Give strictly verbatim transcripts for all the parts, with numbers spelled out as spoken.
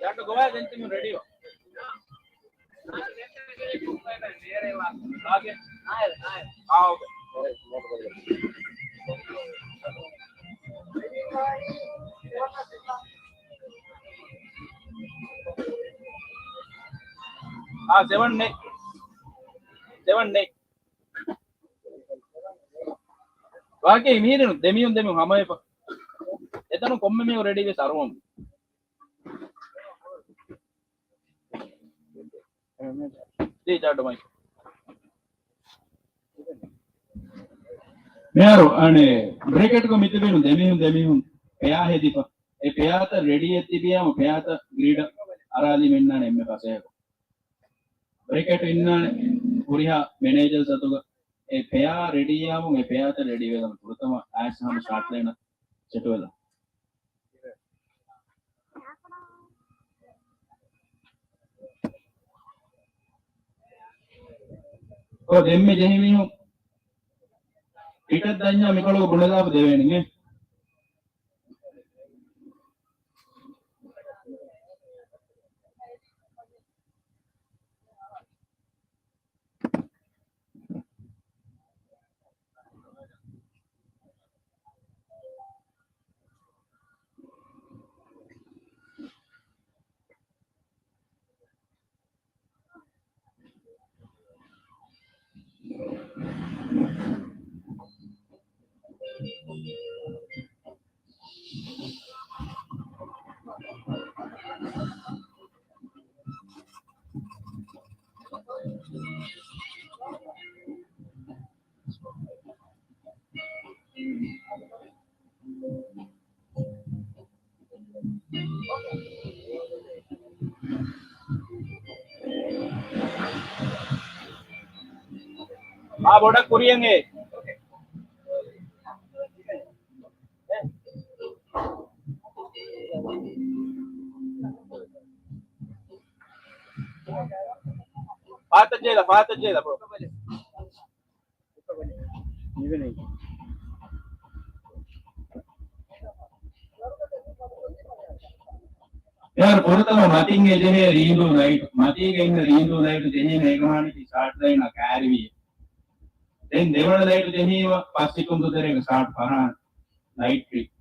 ޔާ، ގޮވާ ދެން ތިމުން ރެޑީވާ. އާ، އޯކޭ. އާ، ސެވަން ނެ. ސެވަން ނެ. ވާގެ މީރިނު ދެމިޔުން ދެމިޔުން ހަމަވެފަ. އެތަނު ކޮންމެ މީހު ރެޑީ ވެސް އަރުވަމު. ދީ ޗާޓު މައިކް. މިހާރު އަނެ ބްރޭކެޓްގަ މިތިބީނު ދެމީހުން ދެމީހުން ޕެއާ ހެދިފަ. އެ ޕެއާތައް ރެޑީއެއް ތިބިޔާމު ޕެއާތައް ގްރިޑަށް އަރާލީމަ އިންނާނެ އެންމެ ފަސޭހަކޮށް. ބްރޭކެޓް އިންނާނެ ހުރިހާ މެނޭޖަރ ސަތުގަ އެ ޕެއާ ރެޑީއާމު އެ ޕެއާތައް ރެޑީ ވެލަން ފުރަތަމަ އައިސް ހަމަ ސްޓާޓް ލައިނަށް ސެޓުވެލަ. އޯ، ދެންމެ ޖެހި މީހުން ޕިޓަށް ދަންޏާ މިކޮޅު ބުނެލާފަ ދެވޭނެ. އާ، ބޮޑަށް ކުރިޔަށް އޭ. ފާތަށް ޖެހިލަ، ފާތަށް ޖެހިލަ، ބްރޯ. އެހާރު ފުރަތަމަ މަތިން އެ ޖެހޭ ރީނދޫ ލައިޓް. މަތީގަ އިންނަ ރީނދޫ ލައިޓް ޖެހީމަ އޭގެ މާނައަކީ ސްޓާޓް ލައިނަށް ކައިރިވިއޭ. ދެން ދެވަނަ ލައިޓް ޖެހީމަ ފަސް ސެކުންދު ތެރޭގަ ސްޓާޓް ފަރާން ލައިޓް ޓްރިޕް.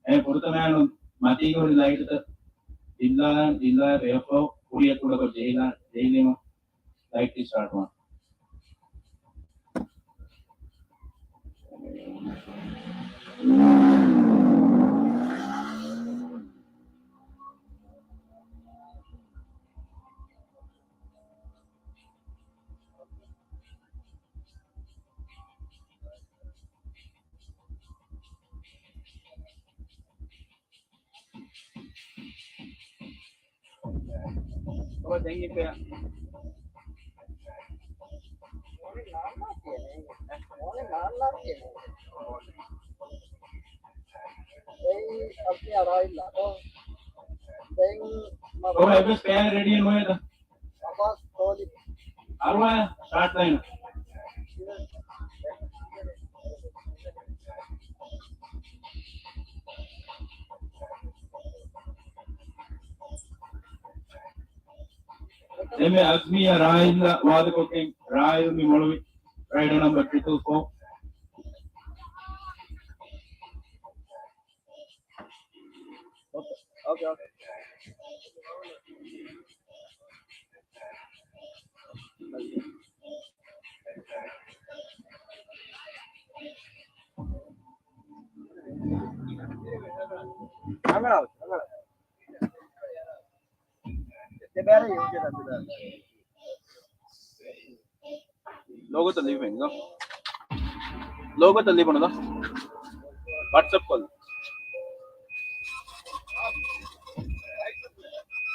އެ ފުރަތަމައިނު މަތީގަ ހުރި ލައިޓުތައް ދިއްލާލަން، ދިއްލާލަން އެއަށްފަހު ކުރިއަށް ކުޑަކޮށް ޖެހިލާ، ޖެހިލީމަ ލައިޓް ސްޓާޓް ވާން. އޮ، އެއްވެސް ޕެއާ ރެޑީ ނުވޭތަ؟ އަރުވާ ސްޓާޓް ލައިން. އެންމެ އަޒްމީއާ ރާހިލްއާ ވާދަކޮށްގެން ރާހިލް މި މޮޅުވި ރައިޑަރ ނަމްބަރ ޓްރިޕަލް ފޯ. އޯކޭ، އޯކޭ. ރަނގަޅަށް، ރަނގަޅަށް. ލޯގޯތައް ލިބިފައިން ދޯ. ލޯގޯތައް ލިބުނު ދޯ. ވަޓްސަޕް ކޮލް.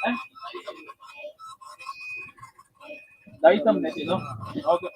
އެ؟ ދައިތަމް ނެތި ދޯ. އޯކޭ.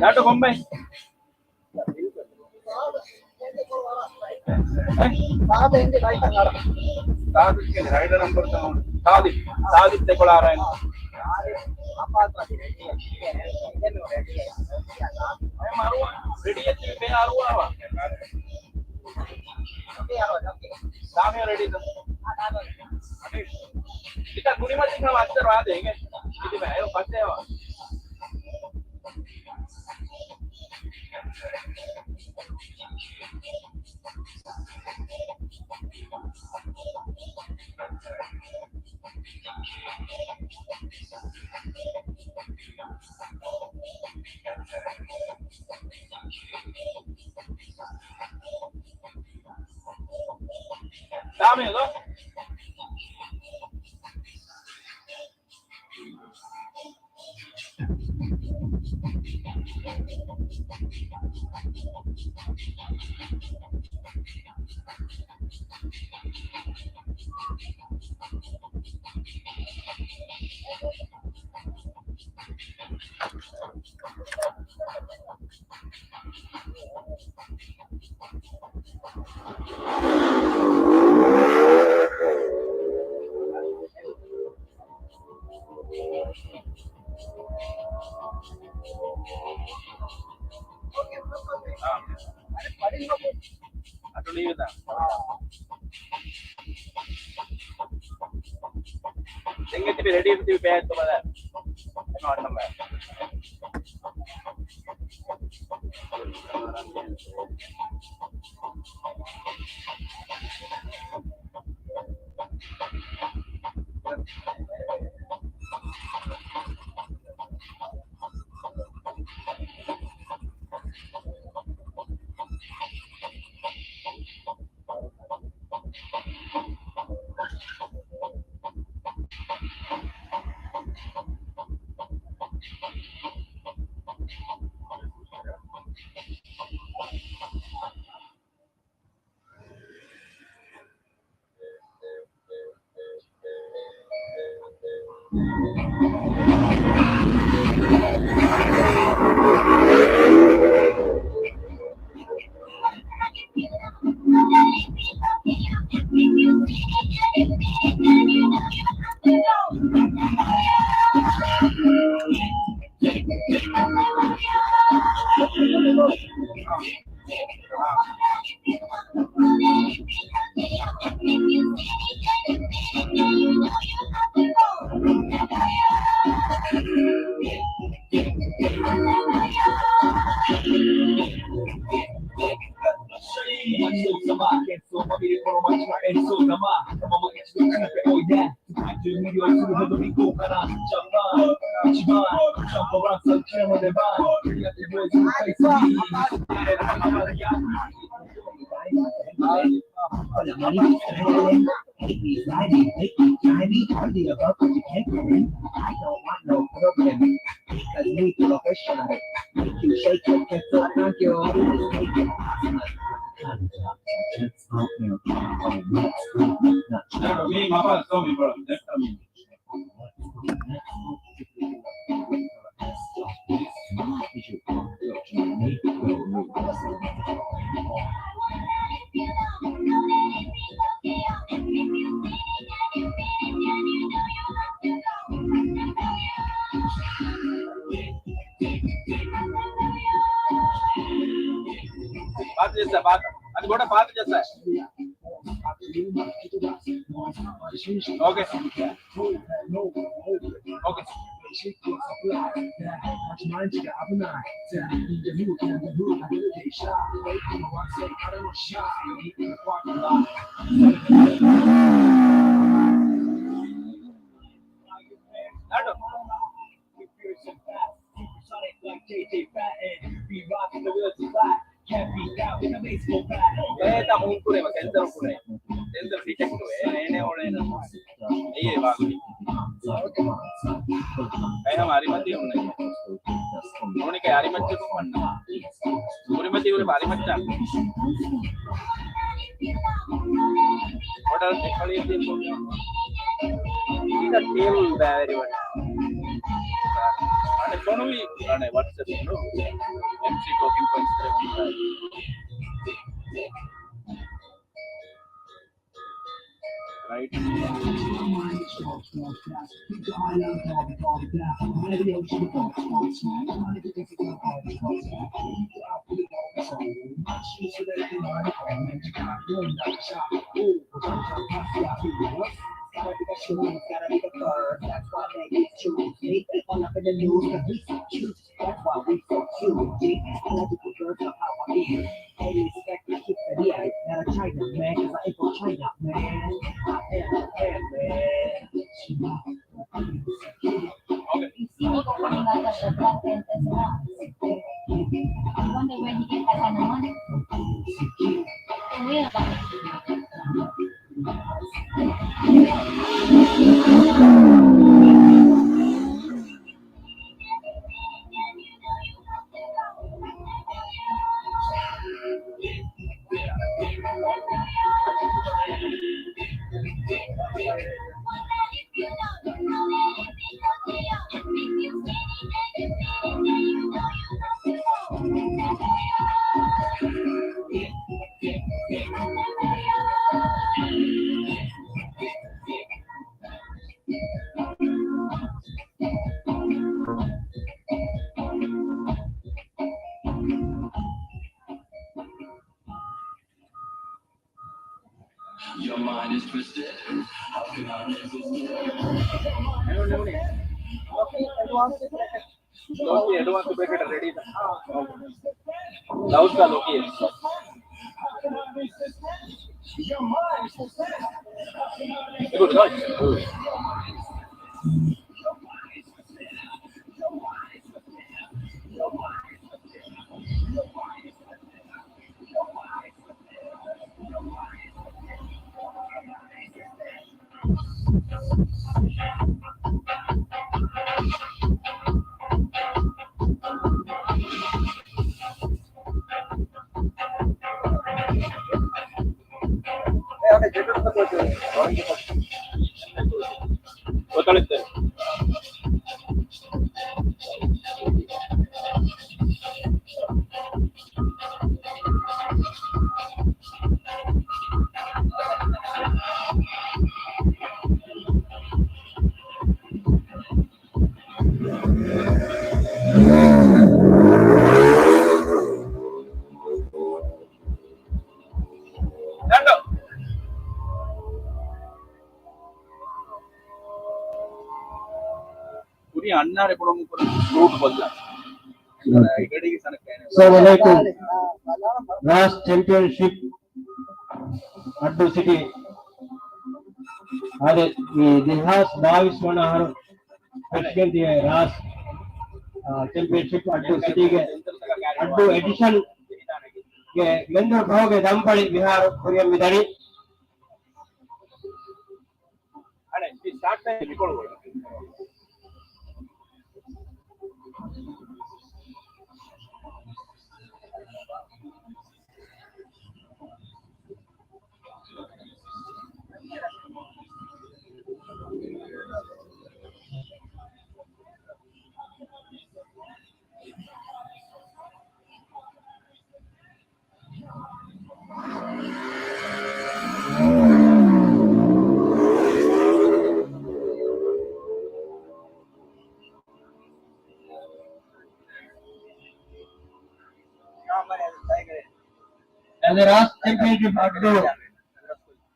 ލާޓު ކޮންބައި؟ ސާދަ އިން ރައިޓަށް އަރަ. ސާދަ ކިޔަނީ ރައިޑަށް ނަންބަރު ތައް. ސާދި. ސާދި ދެކޮޅަށް އަރައިން. އަރުވާ. ރެޑީ އެއްޗެއް ބޭ އަރުވާވާ. ސާމި ރެޑީ ތަ. އިތަ ކުރިމަތިން ހަމަ އައްޗަރު އާދެ އިނގޭ. އިތި ބައި އެރު ފައްޓޭވާ. ސާމި ލޯ. ދެން ތިބި ރެޑީ ތިބި ބޭތު ބަލާ. އެމަ އަންނަ ބަލާ. ޖައްސާ، ބާތަ. އަދި ބޮޑަށް ބާތަ ޖައްސާ. އޯކޭ. އޯކޭ. އޭތަ ހުންކުރޭ ކެންސަރު ކުރޭ. ކެންސަރު ޑިޓެކްޓް ވޭ. އޭނެ އޮޅޭ ނަ. އެއީ ވާގުނި. އެހަމަ އަރިމަތި ހުންނަ. ނޫނިކަ އަރިމައްޗަކު ވަންނަ. ކުރިމަތި ހުރި އަރިމައްޗަށް. ހޮޓަލް ދެކޮޅީ ތިން ބޮޑު. އީދަ ޓީމް ބައިވެރިވަން. އަނެއް ފޮނުވި، އަނެއް ވަޓްސަޕް އެމްސީ ޓޯކިން ޕޮއިންޓްސް ކުރެވުން. ރައިޓް. Your mind is twisted. How can I resist it? ލޯކީ އެޑްވާންސް ބްރޭކެޓް ރެޑީ. ލައުޑް ކާ ލޯކީ. ގުޑް ގޯލް. ކުރި އަންނާރެ ކުޅަމުން ކުރި ޝޫޓް ކޮށްލާ. އެގަޑީގެ ސަނަކައިނެ. އައްސަލާމު ޢަލައިކުމް. ރާސް ޗެމްޕިއަންޝިޕް އައްޑޫ ސިޓީ. އާދެ، މި ދެހާސް ބާވީސް ވަނަ އަހަރު ފެށިގެން ދިޔަ ރާސް، އާ، ޗެމްޕިއަންޝިޕް އައްޑޫ ސިޓީގެ އައްޑޫ އެޑިޝަންގެ މެންދުރު ފަހުގެ ދަންފަޅި މިހާރު ކުރިއަށް މި ދަނީ. އަނެއް، މި ސްޓާޓް ޓައިމް ރިކޯޑް ކޮށް. އަދި ރާސް ޗެމްޕިއަންޝިޕް އައްޑޫ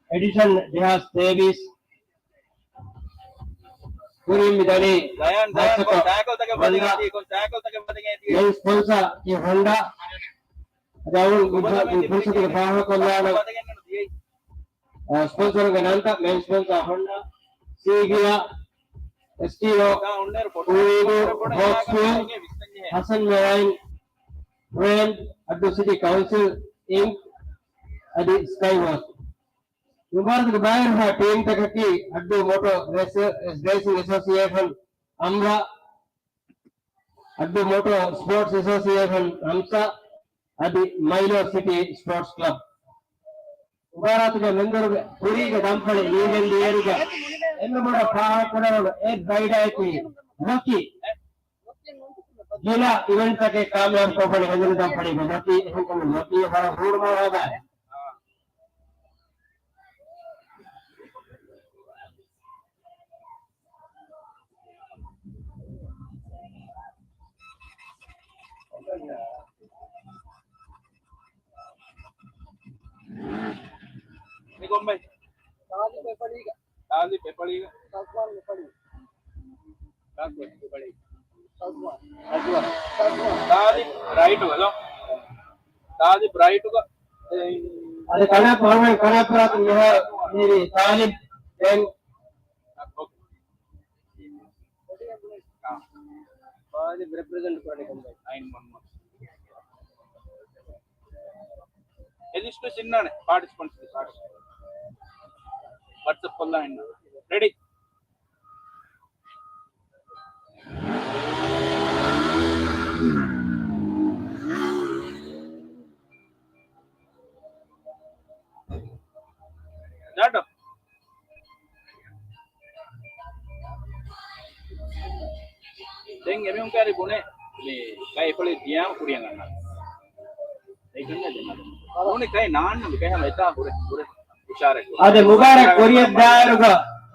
އެޑިޝަން ދެހާސް ތޭވީސް ކުރިން މިދަނީ ހާއްސަކޮށް ހޮންޑާ. މެއިން ސްޕޮންސަރ އިން ހޮންޑާ. އަދި އަޅުގަނޑު މި ފުރުސަތުގަ ފާހަގަކޮށްލާނަން. އާ، ސްޕޮންސަރުންގެ ނަންތައް، މެއިން ސްޕޮންސަރ ހޮންޑާ، ސީގިއާ، އެސްޓީއޯ، ކުވެދު، ހޯކްސް ފިއުލް، ހަސަން މެރައިން، ބްރޭންޑް، އައްޑޫ ސިޓީ ކައުންސިލް އިންކް، އަދި ސްކައި ވޯކް. މުބާރާތުގެ ބައިވެރިވާ ޓީމްތަކަކީ އައްޑޫ މޯޓޯ ރޭސި-، ރޭސިން އެސޯސިއޭޝަން، އަމްރާ، އައްޑޫ މޯޓޯ ސްޕޯޓްސް އެސޯސިއޭޝަން، އަމްސާ، އަދި މައިލޯ ސިޓީ ސްޕޯޓްސް ކްލަބް. މުބާރާތުގެ މެންދުރުގެ ކުރީގެ ދަންފަޅި ލީގެން ދިޔައިރުގަ އެންމެ ބޮޑަށް ފާހަގަކުރެވުނު އެއް ރައިޑަރަކީ ރޮކީ. ގިނަ އިވެންޓްތަކެއް ކާމިޔާބު ކޮށްފައި ހެނދުނު ދަންފަޅީގެ ރޮކީ. އެހެންކަމުން ރޮކީ ވަރަށް ހޫނު މަރުހަބާ. މި ކޮންބައި؟ ތާލިބް އެ ފަޅީގަ. ތާލިބް އެ ފަޅީގަ. ސަލްމާން އެ ފަޅީ. ކާކު އެ ފަޅީ. ސަލްމާން. ސަލްމާން. ތާލިބް ރައިޓުގަ ލޯ. ތާލިބް ރައިޓުގަ. އަދި ކަނާ ޕާވެން ކަނާ ޕާތު މިހާ މީރި ތާލިބް ދެން. އޯކޭ. ބާލި ރެޕްރެޒެންޓް ކުރަނީ ކޮންބައި؟ އައިން ވަން ވަން. އެ ލިސްޓު ސިންނާނެ ޕާޓިސިޕަންޓްސް ލިސްޓް. ވަޓްސަޕް ކޮށްލާ އިންނަ. ރެޑީ. ދާޓަ. ދެން އެމީހުން ކާރި ބުނެ މި ކައި އެފަޅި ދިޔާމަ ކުރިއަށް އަންނާނެ. އެކަންނޭ ދެން އަދި. ނޫނީ ކައި ނާންނަ މި ކައި ހަމަ އެތާ ހުރެ، ހުރެ އިޝާރަތް ކުރާ. އަދި މުބާރަކް ކުރިއަށް ދާއިރުގަ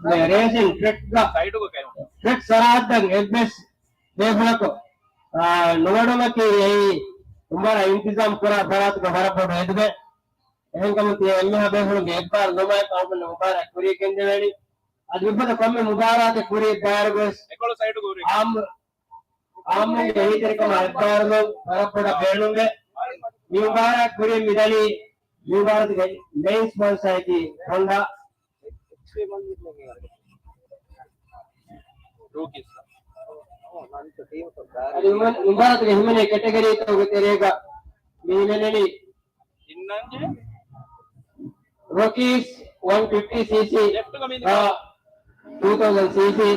މި ރޭސިން ޓްރެކްގަ ސައިޑުގަ ކައި ހުން. ޓްރެކް ސަރަހައްދަށް އެއްވެސް ބޭފުޅަކު، އާ، ނުވަޑުމަކީ އެއީ އުމަރާ އިންތިޒާމް ކުރާ ފަރާތުގެ ވަރަށް ބޮޑު އެދުމެއް. އެހެންކަމުން ތިޔަ އެންމެހާ ބޭފުޅުންގެ އެއްބާރު ލުމާއެކު އަޅުގަނޑު މުބާރާތް ކުރިޔަށް ގެންދެވޭނީ. އަދި މިފަދަ ކޮންމެ މުބާރާތެއް ކުރިޔަށް ދާއިރުވެސް އެކޮޅު ސައިޑު ގޯރި. އާއްމު، އާއްމުންގެ އެހީތެރިކަމާ އެއްބާރުލުން ވަރަށް ބޮޑަށް ބޭނުންވޭ. މި މުބާރާތް ކުރިޔަށް މިދަނީ މި މުބާރާތުގެ މެއިން ސްޕޮންސަރަކީ ހޮންޑާ. އަދި މުބާރާތުގެ ހިމެނޭ ކެޓަގަރީތަކުގެ ތެރޭގަ މި ހިމެނެނީ ރޮކީސް ވަން ފިފްޓީ ސީސީ، ޓޫ ތައުޒަންޑް ސީސީ،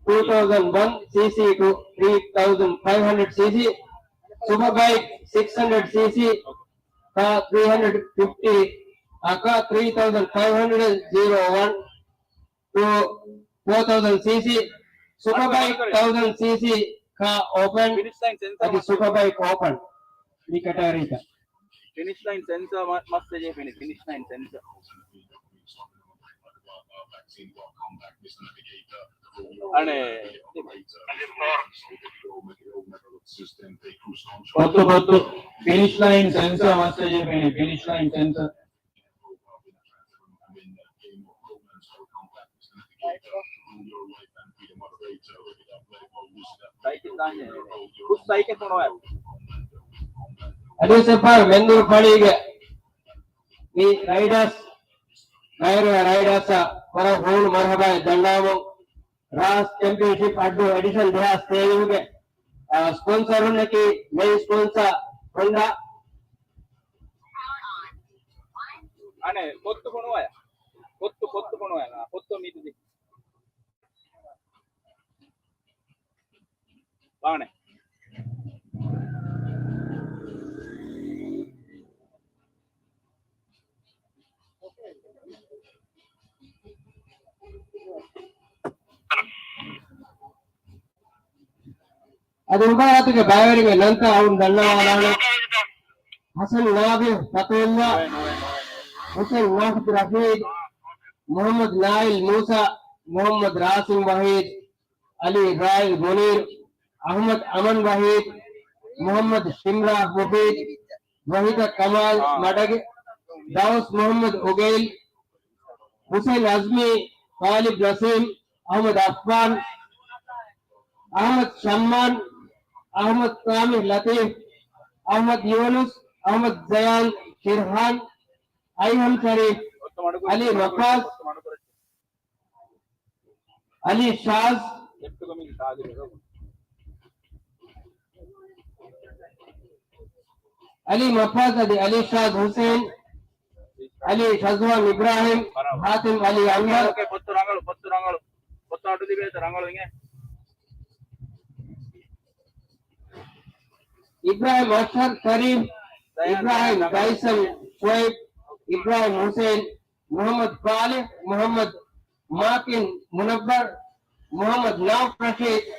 ޓޫ ތައުޒަންޑް ވަން ސީސީ ޓު ތްރީ ތައުޒަންޑް ފައިވް ހަންޑްރެޑް ސީސީ، ސުޕަ ބައިކް ސިކްސް ހަންޑްރެޑް ސީސީ، ކާ ތްރީ ހަންޑްރެޑް ފިފްޓީ، އަކާ ތްރީ ތައުޒަންޑް ފައިވް ހަންޑްރެޑް ޒީރޯ ވަން ޓު ފޯ ތައުޒަންޑް ސީސީ، ސުޕަ ބައިކް ތައުޒަންޑް ސީސީ، ކާ އޯޕަން، އަދި ސުޕަ ބައިކް އޯޕަން މި ކެޓަގަރީތައް. ފިނިޝް ލައިން ސެންސާ މަ-، މައްސަޖެ ފިނި، ފިނިޝް ލައިން ސެންސާ. އަނެ. ފޮއްތު ފޮއްތު. ފިނިޝް ލައިން ސެންސާ މައްސަޖެ ފިނި، ފިނިޝް ލައިން ސެންސާ. އަދި ސެފާރް މެންދުރު ފަޅީގެ މި ރައިޑާސް، ރައިޑާސް ވަރަށް ހޫނު މަރުހަބާއެއް ދަންނާމުން. ރާސް ޗެމްޕިއަންޝިޕް އައްޑޫ އެޑިޝަން ދެހާސް ތޭވީސްގެ، އާ، ސްޕޮންސަރުންނަކީ މެއިން ސްޕޮންސަރ ހޮންޑާ. އަނެ ފޮއްތު ފޮނުވާޔަ. ފޮއްތު، ފޮއްތު ފޮނުވާޔަ. ފޮއްތު މީތި ދި. ވާނެ. އަދި މުބާރާތުގެ ބައިވެރިންގެ ނަންތައް އަޅުން ދަންނަވާލާނަން. ހަސަން ނާބިހް ފަތުހުﷲ، ހުސެން ނާހިދު ރަޝީދު، މުޙައްމަދު ނާއިލް މޫސާ، މުޙައްމަދު ރާސިމް ވަޙީދު، އަލީ ރާއިލް ބުނީރު، އަޙްމަދު އަމަން ވަޙީދު، މުޙައްމަދު ޝިމްރާ މުފީދު، ވަޙީދާ ކަމާލް މަޑަގެ، ދާއޫސް މުޙައްމަދު އުގައިލް، ޙުސައިން އަޒްމީ، ޠާލިބް ނަސީމް، އަޙްމަދު އަފްފާން، އަޙްމަދު ޝައްމާން، އަޙްމަދު ސާމި ލަތީފް، އަޙްމަދު ޔޫނުސް، އަޙްމަދު ޒަޔާން ޝިރްހާން، އައިހަން ޝަރީފް، ޢަލީ މަފާޒް، ޢަލީ ޝާޒް، ޢަލީ މަފާޒް އަދި ޢަލީ ޝާޒް ޙުސެން، ޢަލީ ޝަޒްވާން އިބްރާހިމް، ޙާތިމް ޢަލީ އަންވަރު، ޕޮއްތު ރަނގަޅު، ޕޮއްތު ރަނގަޅު، ޕޮއްތު އަޑު ލިބޭތަ ރަނގަޅު އިނގޭ. އިބްރާހިމް އަޝްހަރު ޝަރީފް، އިބްރާހިމް ގައިސަން ޝުޢައިބް، އިބްރާހިމް ޙުސެން، މުޙައްމަދު ޞާލިޙް، މުޙައްމަދު މާކިން މުނައްވަރު، މުޙައްމަދު ނައުފް ރަޝީދު،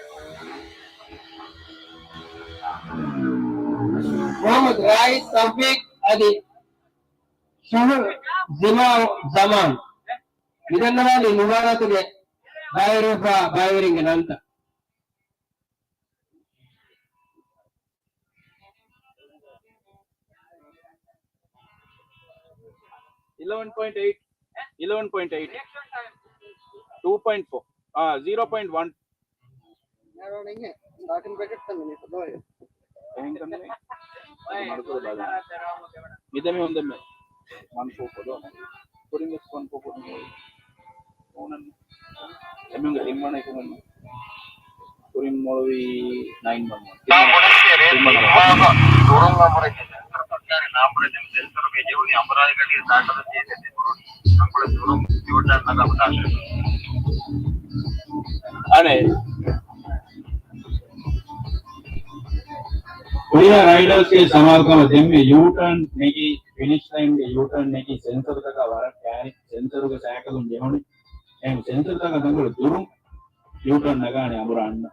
މުޙައްމަދު ރާއިދު ތައުފީޤް އަދި ޝަހުރު ޒިމާ ޒަމާން. މިދަންނަވާނީ މުބާރާތުގެ ބައިވެރިވެފާ ބައިވެރިންގެ ނަންތައް. އިލެވެން ޕޮއިންޓް އެއިޓް، އިލެވެން ޕޮއިންޓް އެއިޓް، ޓޫ ޕޮއިންޓް ފޯ، އާ، ޒީރޯ ޕޮއިންޓް ވަން. އެހެންކަމެއް މަޑުކުރަ ބަލަން. މިދެމި ހުންދެމެ ވަން ފޯ ފޯ ދޯ. ކުރިން ވެސް ވަން ފޯ ފޯ ދޯ. އޯނަން. އެމީހުންގެ ތިންވަނަ އެކުގަނޑު ކުރިން މޮޅުވީ ނައިން ވަން ވަން. ތިންވަނަ ރަނގަޅު. ދުރުން އަނބުރެއްގެ ސެންސަރުގެ ޖެހުނީ އަނބުރާލި ގަޑިއަށް ދާން ދަނީ ތެދެއް ދުރުން އަނބުރެއް ދުރުން ޔޫޓާން ނަގާ ހުންނާށޭ. އަނެއް. ހުރިހާ ރައިޑާސްގެ ސަމާލުކަމަށް ދެންމެ ޔޫޓާން ނެގި، ފިނިޝް ލައިންގެ ޔޫޓާން ނެގި ސެންސަރުތަކާ ވަރަށް ކައިރި، ސެންސަރުގެ ސައިކަލުން ޖެހުނީ. އެހެން ސެންސަރުތަކާ ދަނގަޅު ދުރުން ޔޫޓާން ނަގާނެ އަނބުރާ އަންނަ.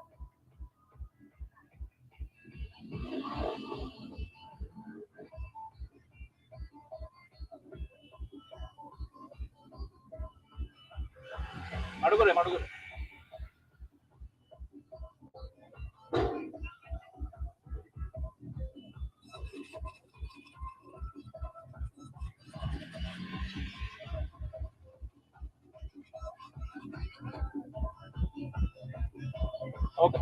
މަޑުކުރޭ، މަޑުކުރޭ. އޯކޭ.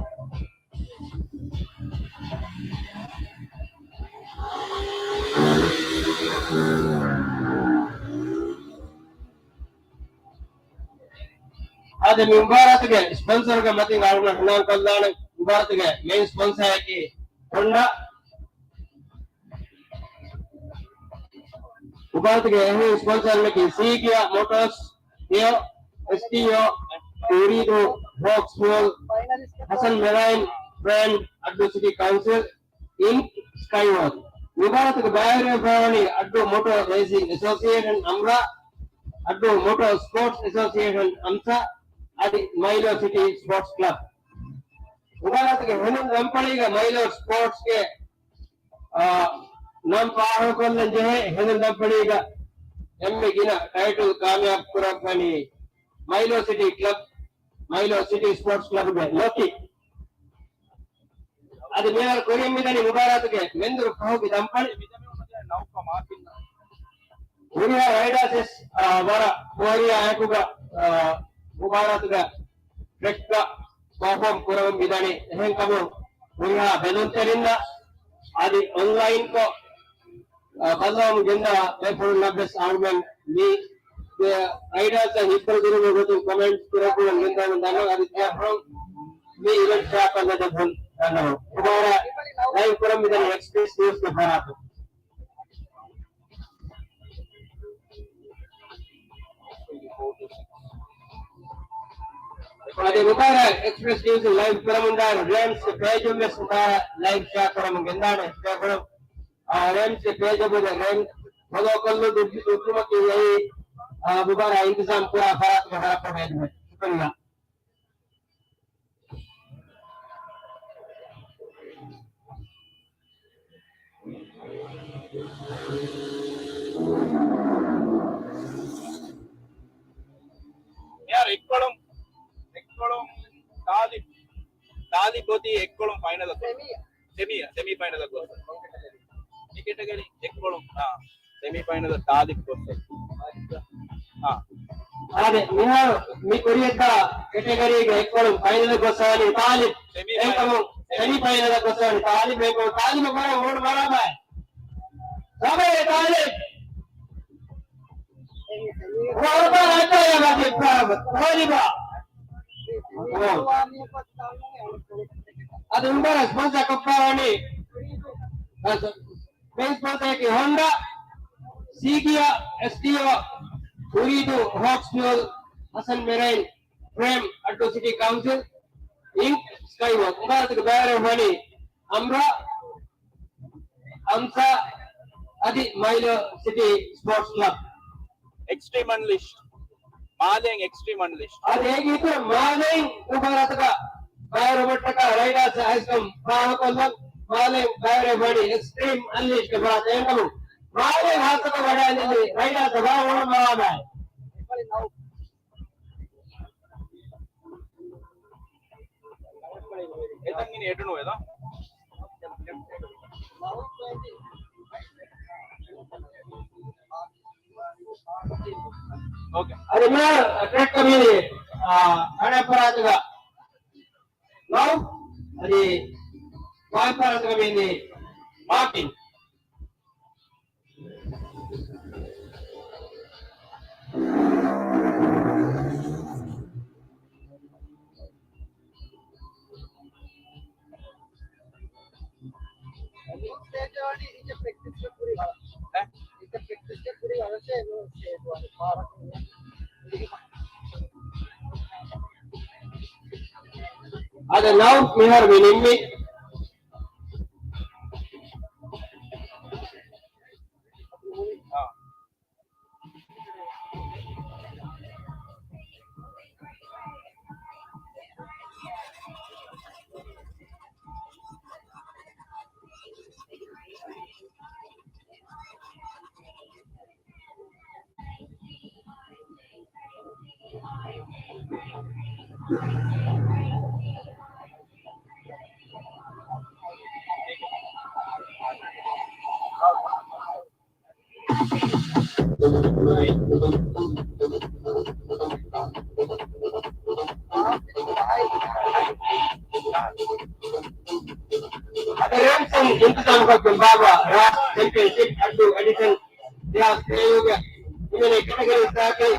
އާދެ، މި މުބާރާތުގެ ސްޕޮންސަރުގެ މަތިން އަޅުގަނޑު ހިނާން ކޮށްލާނެ. މުބާރާތުގެ މެއިން ސްޕޮންސަރަކީ ހޮންޑާ. މުބާރާތުގެ އެހެނި ސްޕޮންސަރުންނަކީ ސީ ކިޔާ މޯޓޯސް، ކެޔޯ، އެސްޓީއޯ، އުރީދޫ، ވޯކްސް ފިއުއަލް، ހަސަން މެރައިން ބްރޭންޑް، އައްޑޫ ސިޓީ ކައުންސިލް، އިންކް، ސްކައިވޯކް. މުބާރާތުގެ ބައިވެރިވެފައިވަނީ އައްޑޫ މޮޓޯ ރޭސިން އެސޯސިއޭޝަން، އަމްރާ، އައްޑޫ މޮޓޯ ސްޕޯޓްސް އެސޯސިއޭޝަން، އަމްސާ، އަދި މައިލޯ ސިޓީ ސްޕޯޓްސް ކްލަބް. މުބާރާތުގެ ހެނދުން ދަންފަޅީގަ މައިލޯ ސްޕޯޓްސްގެ، އާ، ނަން ފާހަގަކޮށްލަން ޖެހޭ. ހެނދުން ދަންފަޅީގަ އެންމެ ގިނަ ޓައިޓަލް ކާމިޔާބު ކުރައްވަނީ މައިލޯ ސިޓީ ކްލަބް، މައިލޯ ސިޓީ ސްޕޯޓްސް ކްލަބުގެ ލޮކި. އަދި މިހާރު ކުރިން މިދަނީ މުބާރާތުގެ މެންދުރު ފަހުގެ ދަންފަޅި. ހުރިހާ ރައިޑާސް ވެސް، އާ، ވަރަށް ފޯރިޔާ އެކުގަ، އާ، މުބާރާތުގެ ޓްރެކްގަ ޕަރފޯމް ކުރަމުން މިދަނީ. އެހެންކަމުން ހުރިހާ ބެލުންތެރިންނަށް އަދި އޮންލައިންކޮށް، އާ، ބައްލަވަމުން ގެންދާ ބޭފުޅުންނަށް ވެސް އަޅުގަނޑު މި ރައިޑާސް ހިތްވަރު ދިނުމުގެ ގޮތުން ކޮމެންޓް ކުރެއްވުމުން ގެންދަވަމުން ދަންނަވަން. އަދި ބޭފުޅުން މި އިވެންޓް ޝެއާ ކޮށްލަދެއްވުން ދަންނަވަން. ދުބާރާ ލައިވް ކުރަން މިދަނީ އެކްސްޕްރެސް ނިއުސްގެ ފަރާތުން. އަދި މުބާރާ އެކްސްޕްރެސް ނިއުސް ލައިވް ކުރަމުންދާ ރޭމްސް ޕޭޖުން ވެސް މުބާރާ ލައިވް ޝެއާ ކުރަމުން ގެންދާނެ ބޭފުޅުން. އާ، ރޭމްސް ޕޭޖު ބުދެ ރޭމްސް ފޮލޯ ކޮށްލު ދުއްވުމަކީ އެއީ، އާ، މުބާރާ އިންތިޒާމް ކުރާ ފަރާތުގެ ވަރަށް ބޮޑު އެދުމެއް. ޝުކުރިއްޔާ. މިހާރު އެއްކޮޅުން، އެއްކޮޅުން ތާލިބް، ތާލިބް އޮތީ އެއްކޮޅުން ފައިނަލަށް. ސެމީ، ސެމީ ފައިނަލަށް ގޮސް. މި ކެޓަގަރީ އެއްކޮޅުން، އާ، ސެމީ ފައިނަލަށް ތާލިބް ގޮސް. އާ. އާދެ، މިހާރު މި ކުރިޔަށްދާ ކެޓަގަރީގެ އެއްކޮޅުން ފައިނަލަށް ގޮސްސާނީ ތާލިބް. ސެމީ އެކަމު ފައިނަލް. ސެމީ ފައިނަލަށް ގޮސްސާނީ ތާލިބް. އެކަމު ތާލިބަށް ވަރަށް ހޯނު މަރާމާއެ. ސަބައޭ ތާލިބް. އަދި އުނބަރަ ސްޕޮންސަރ ކޮށްފަވަނީ މެއިން ސްޕޮންސަރަކީ ހޮންޑާ، ސީގިއާ، އެސްޑީއޯ، އުރީދޫ، ހޯކްސް ފިއުލް، ހަސަން މެރައިން، ފްރޭމް، އައްޑޫ ސިޓީ ކައުންސިލް، އިންކް، ސްކައިވޯކް. މުބާރާތުގެ ބައިވެރިވެފަވަނީ އަމްރާ، އަމްސާ އަދި މައިލޯ ސިޓީ ސްޕޯޓްސް ކްލަބް. އެކްސްޓްރީމް އަންލިޝްޑް. މާލޭން އެކްސްޓްރީމް އަންލިޝްޑް. އަދި އޭގެ އިތުރަށް މާލޭން މުބާރާތަކަށް ބައިވެރިވުމަށްޓަކާ ރައިޑާސް އައިސްކަން ފާހަގަކޮށްލަން. މާލޭން ބައިވެރިވެފަވަނީ އެކްސްޓްރީމް އަންލިޝްޑްގެ ފަރާތުން. އެހެންކަމުން މާލޭން ހާއްސަކޮށް ވަޑައިގެންނެވި ރައިޑާސް ބާ ހޯނު މަރާމާއެ. އެތަން އިނީ އެޑުނުވެލަ. އޯކޭ. އަދި މި ޓްރެކް ކަމީ، އާ، ހަނަ ފަރާތުގަ ލަވް، އަދި ވާ ފަރާތުގަ މި މާކިން. އަދި ލަވް މިހާރު މި ނިންމީ. އަދި ރޭމްސް އިންތިޒާމުކޮށްގެން ބާއްވާ ރާސް ޗެމްޕިއަންޝިޕް އައްޑޫ އެޑިޝަން ދެހާސް ތޭރަ ގެ ހިމެނޭ ކެޓަގަރީސްތަކަކީ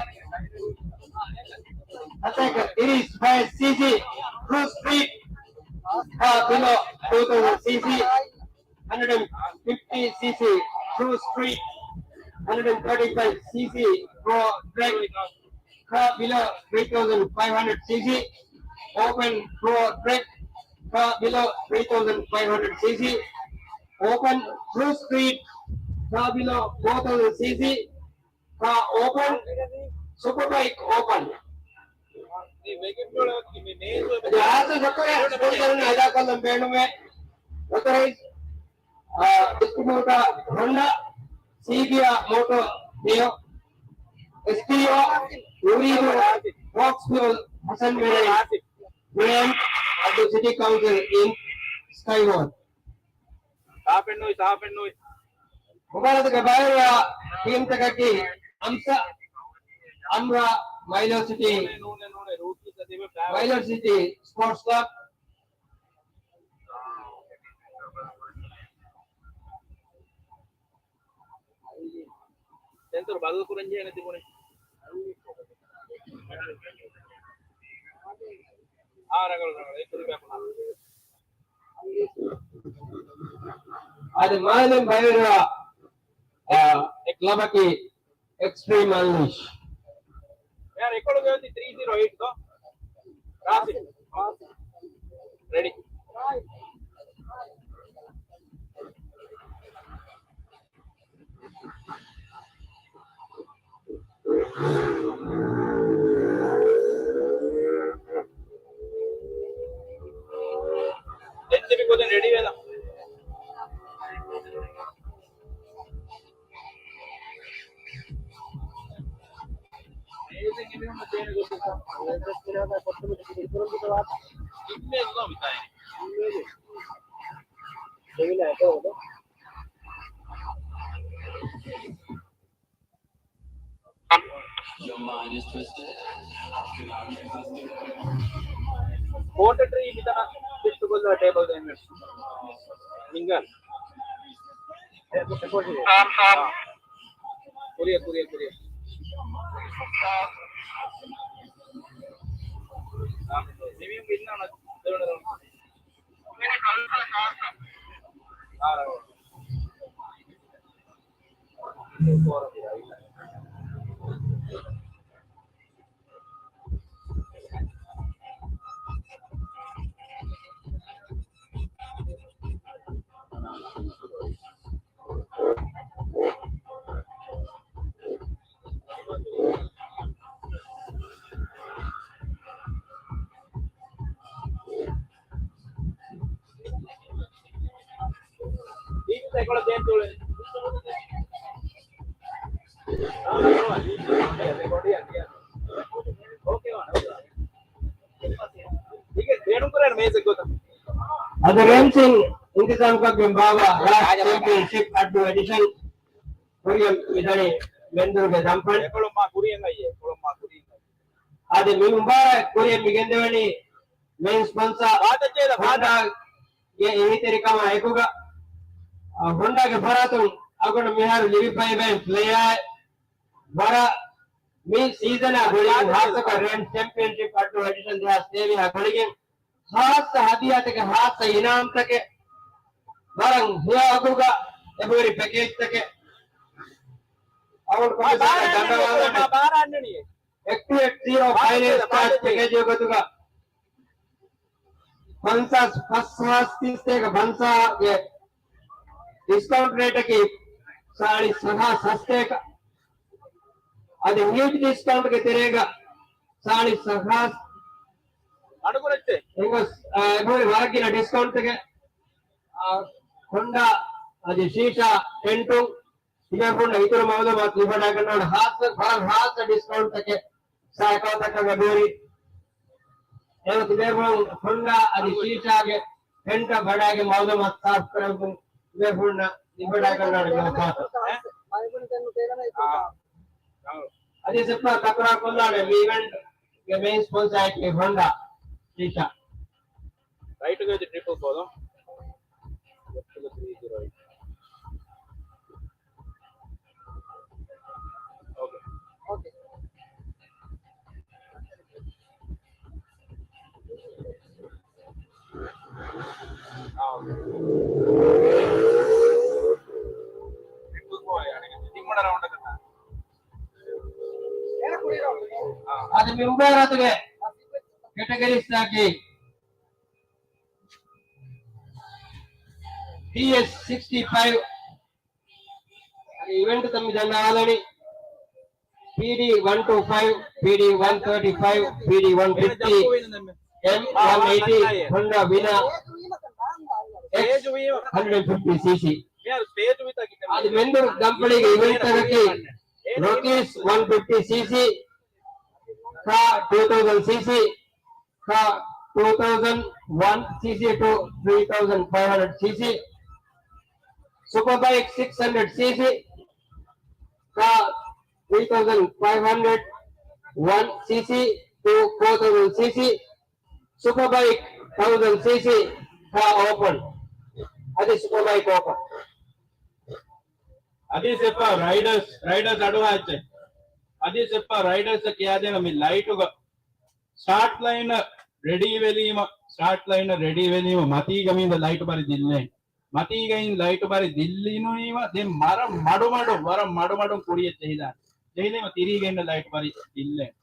ހަތޭކަ ތިރީސް ފައިވް ސީސީ ޓްރޫ ސްޓްރީޓް، ހަ ބިލޯ ޓޫ ތައުޒަންޑް ސީސީ، ހަންޑްރެޑް އެންޑް ފިފްޓީ ސީސީ ޓްރޫ ސްޓްރީޓް، ހަންޑްރެޑް އެންޑް ތާޓީ ފައިވް ސީސީ ޕްރޯ ޓްރެކް، ހަ ބިލޯ ތްރީ ތައުޒަންޑް ފައިވް ހަންޑްރެޑް ސީސީ، އޯޕަން ޕްރޯ ޓްރެކް، ހަ ބިލޯ ތްރީ ތައުޒަންޑް ފައިވް ހަންޑްރެޑް ސީސީ، އޯޕަން ޓްރޫ ސްޓްރީޓް، ހަ ބިލޯ ފޯ ތައުޒަންޑް ސީސީ، ކާ އޯޕަން، ސުޕަ ބައިކް އޯޕަން. އަދި ހާސަ ޒަކުރިޔާ ސްޕޮންސަރުން އަދާކޮށްލަން ބޭނުމޭ. އޮތޮރައިޒް، އާ، ޑިސްޓްރިބިއުޓާ ހޮންޑާ، ސީގިއާ މޯޓޯ މިޔޯ، އެސްޓީއޯ، އުރީދޫ، ހޯކްސް ފިއުލް، ހަސަން މެރައިން، ބްރޭންޑް، އައްޑޫ ސިޓީ ކައުންސިލް އިން، ސްކައިވޯކް. ސާފެއްނުވި، ސާފެއްނުވި. މުބާރާތުގެ ބައިވެރިވާ ޓީމްތަކަކީ އަމްސާ، އަމްރާ، މައިލޯ ސިޓީ، ނޫނޭ، ނޫނޭ، ނޫނޭ، ރޫކީސް އަދި ބައިވެރި. މައިލޯ ސިޓީ ސްޕޯޓްސް ކްލަބް. ދެންތުރު ބަދަލު ކުރަން ޖެހޭނެ ތިބުނީ. އާ، ރަނގަޅު، ރަނގަޅު. އެ ކުރި ބައި ކުރާ. އަދި މާލެން ބައިވެރިވާ، އާ، އެ ކްލަބަކީ އެކްސްޓްރީމް އަންލީޝް. ޔާ، ރެކޯޑުގައި ތި ތްރީ ޒީރޯ އެއިޓް ދޯ. ރާސި. ރެޑީ. ދެން ތިބި ކޮދެއް ރެޑީ ވެލަ. ކޯޓަޓްރީ މިތަނަށް ޝިފްޓް ކޮށްލާ ޓޭބަލް ދޭން ވެސް. ހިނގާން. ކުރިއަށް، ކުރިއަށް، ކުރިއަށް. މި މީހުން އިންނާނަ ދެވަނަ ރައުންޑް. އާ، ރައުންޑް. އަދި ރޭންސިން އިންތިޒާމްކޮށްގެން ބާއްވާ ރާސް ޗެމްޕިއަންޝިޕް އައްޑޫ އެޑިޝަން ކުރިއަށް މިދަނީ މެންދުރުގެ ދަންފަން. އަދި މި މުބާރާތް ކުރިއަށް މި ގެންދެވެނީ މެއިން ސްޕޮންސާ ހޮންޑާގެ އެހީތެރިކަމާ އެކުގަ، އަ، ހޮންޑާގެ ފަރާތުން އަޅުގަނޑު މިހާރު ލިބިފައިވާ ޕްލެޔާއެއް ވަރަށް މި ސީޒަނާ ގުޅިގެން ހާއްސަކޮށް ރޭންސް ޗެމްޕިއަންޝިޕް އައްޑޫ އެޑިޝަން ދެހާސް ތޭވީހާ ގުޅިގެން ހާއްސަ ހަދިޔާތަކެއް، ހާއްސަ އިނާމްތަކެއް، ވަރަށް ހެޔޮ އަގުގަ އެބަހުރި ޕެކޭޖްތަކެއް އަޅުގަނޑު ކޮންމެސް ދަންނަވާލަން. އެކްޓިވޭޓް ޒީރޯ ފައިނޭންސް ކާޑް ޕެކޭޖް ގޮތުގަ ފަންސާސް ފަސް ހާސް ތިސް ތޭކަ ފަންސާހަށް ގެ ޑިސްކައުންޓް ރޭޓަކީ ސާޅީސް ހާސް ހަސް ތޭކަ. އަދި ހިއުޖް ޑިސްކައުންޓްގެ ތެރޭގަ ސާޅީސް ހާސް އަޑުކުރެއްޗޭ. އެނގޮސް، އާ، އެބަހުރި ވަރަށް ގިނަ ޑިސްކައުންޓްތަކެއް، އާ، ހޮންޑާ އަދި ޝީޝާ ޓެންޓުން ތިބޭފުޅުންނަށް އިތުރު މައުލޫމާތު ލިބިވަޑައިގަންނަވާނެ ހާއްސަ، ވަރަށް ހާއްސަ ޑިސްކައުންޓްތަކެއް ސައިކަލްތަކަށް އެބަހުރި. އޭރު ތިބޭފުޅުން ހޮންޑާ އަދި ޝީޝާގެ ޓެންޓަށް ވަޑައިގެން މައުލޫމާތު ސާފުކުރަމުން ތިބޭފުޅުންނަށް ލިބިވަޑައިގަންނަވާނެ މައުލޫމާތު. އަދި ސެފާ ތަކުރާރު ކޮށްލާނެ މި އިވެންޓްގެ މެއިން ސްޕޮންސާއަކީ ހޮންޑާ ޝީޝާ. ރައިޓުގައި އޮތީ ޓްރިޕްލް ފޯލޯ. ލެފްޓުގަ ތްރީ ޒީރޯ އެއިޓް. އޯކޭ. އޯކޭ. އާ، އޯކޭ. ޓްރިޕްލް ފޯލޯ އަނެއް ތިންވަނަ ރައުންޑަކަށް. އާ. އަދި މި މުބާރާތުގެ ކެޓަގަރީސްތަކަކީ ޕީއެސް ސިކްސްޓީ ފައިވް އިވެންޓްތައް މި ދަންނަވާލަނީ، ޕީޑީ ވަން ޓޫ ފައިވް، ޕީޑީ ވަން ތާޓީ ފައިވް، ޕީޑީ ވަން ފިފްޓީ، އެމް ވަން އެއިޓީ، ހޮންޑާ ވިނާ، އެކްސް ހަންޑްރެޑް ފިފްޓީ ސީސީ. އަދި މެންދުރު ދަންފަޅީގެ އިވެންޓްތަކަކީ ރޮކީސް ވަން ފިފްޓީ ސީސީ، ކާ ޓޫ ތައުޒަންޑް ސީސީ، ކާ ޓޫ ތައުޒަންޑް ވަން ސީސީ ޓު ތްރީ ތައުޒަންޑް ފައިވް ހަންޑްރެޑް ސީސީ، ސުޕަ ބައިކް ސިކްސް ހަންޑްރެޑް ސީސީ، ކާ ތްރީ ތައުޒަންޑް ފައިވް ހަންޑްރެޑް ވަން ސީސީ ޓު ފޯ ތައުޒަންޑް ސީސީ، ސުޕަ ބައިކް ތައުޒަންޑް ސީސީ، ކާ އޯޕަން، އަދި ސުޕަ ބައިކް އޯޕަން. އަދި ސެފާ ރައިޑަރސް، ރައިޑަރސް އަޑުއަހާ އެއްޗެއް. އަދި ސެފާ ރައިޑަރސް ކިޔާދޭނަ މި ލައިޓުގަ ސްޓާޓް ލައިނަށް ރެޑީ ވެލީމަ، ސްޓާޓް ލައިނަށް ރެޑީ ވެލީމަ، މަތީގަ މީދަ ލައިޓު ބަރި ދިއްލޭނެ. މަތީގައިން ލައިޓު ބަރި ދިއްލިނުވީމަ، ދެން މަރަށް މަޑުމަޑުން، ވަރަށް މަޑުމަޑުން ކުރިއެއް ޖެހިލާނެ. ޖެހިލީމަ ތިރީގައިން ލައިޓު ބަރި ދިއްލޭނެ.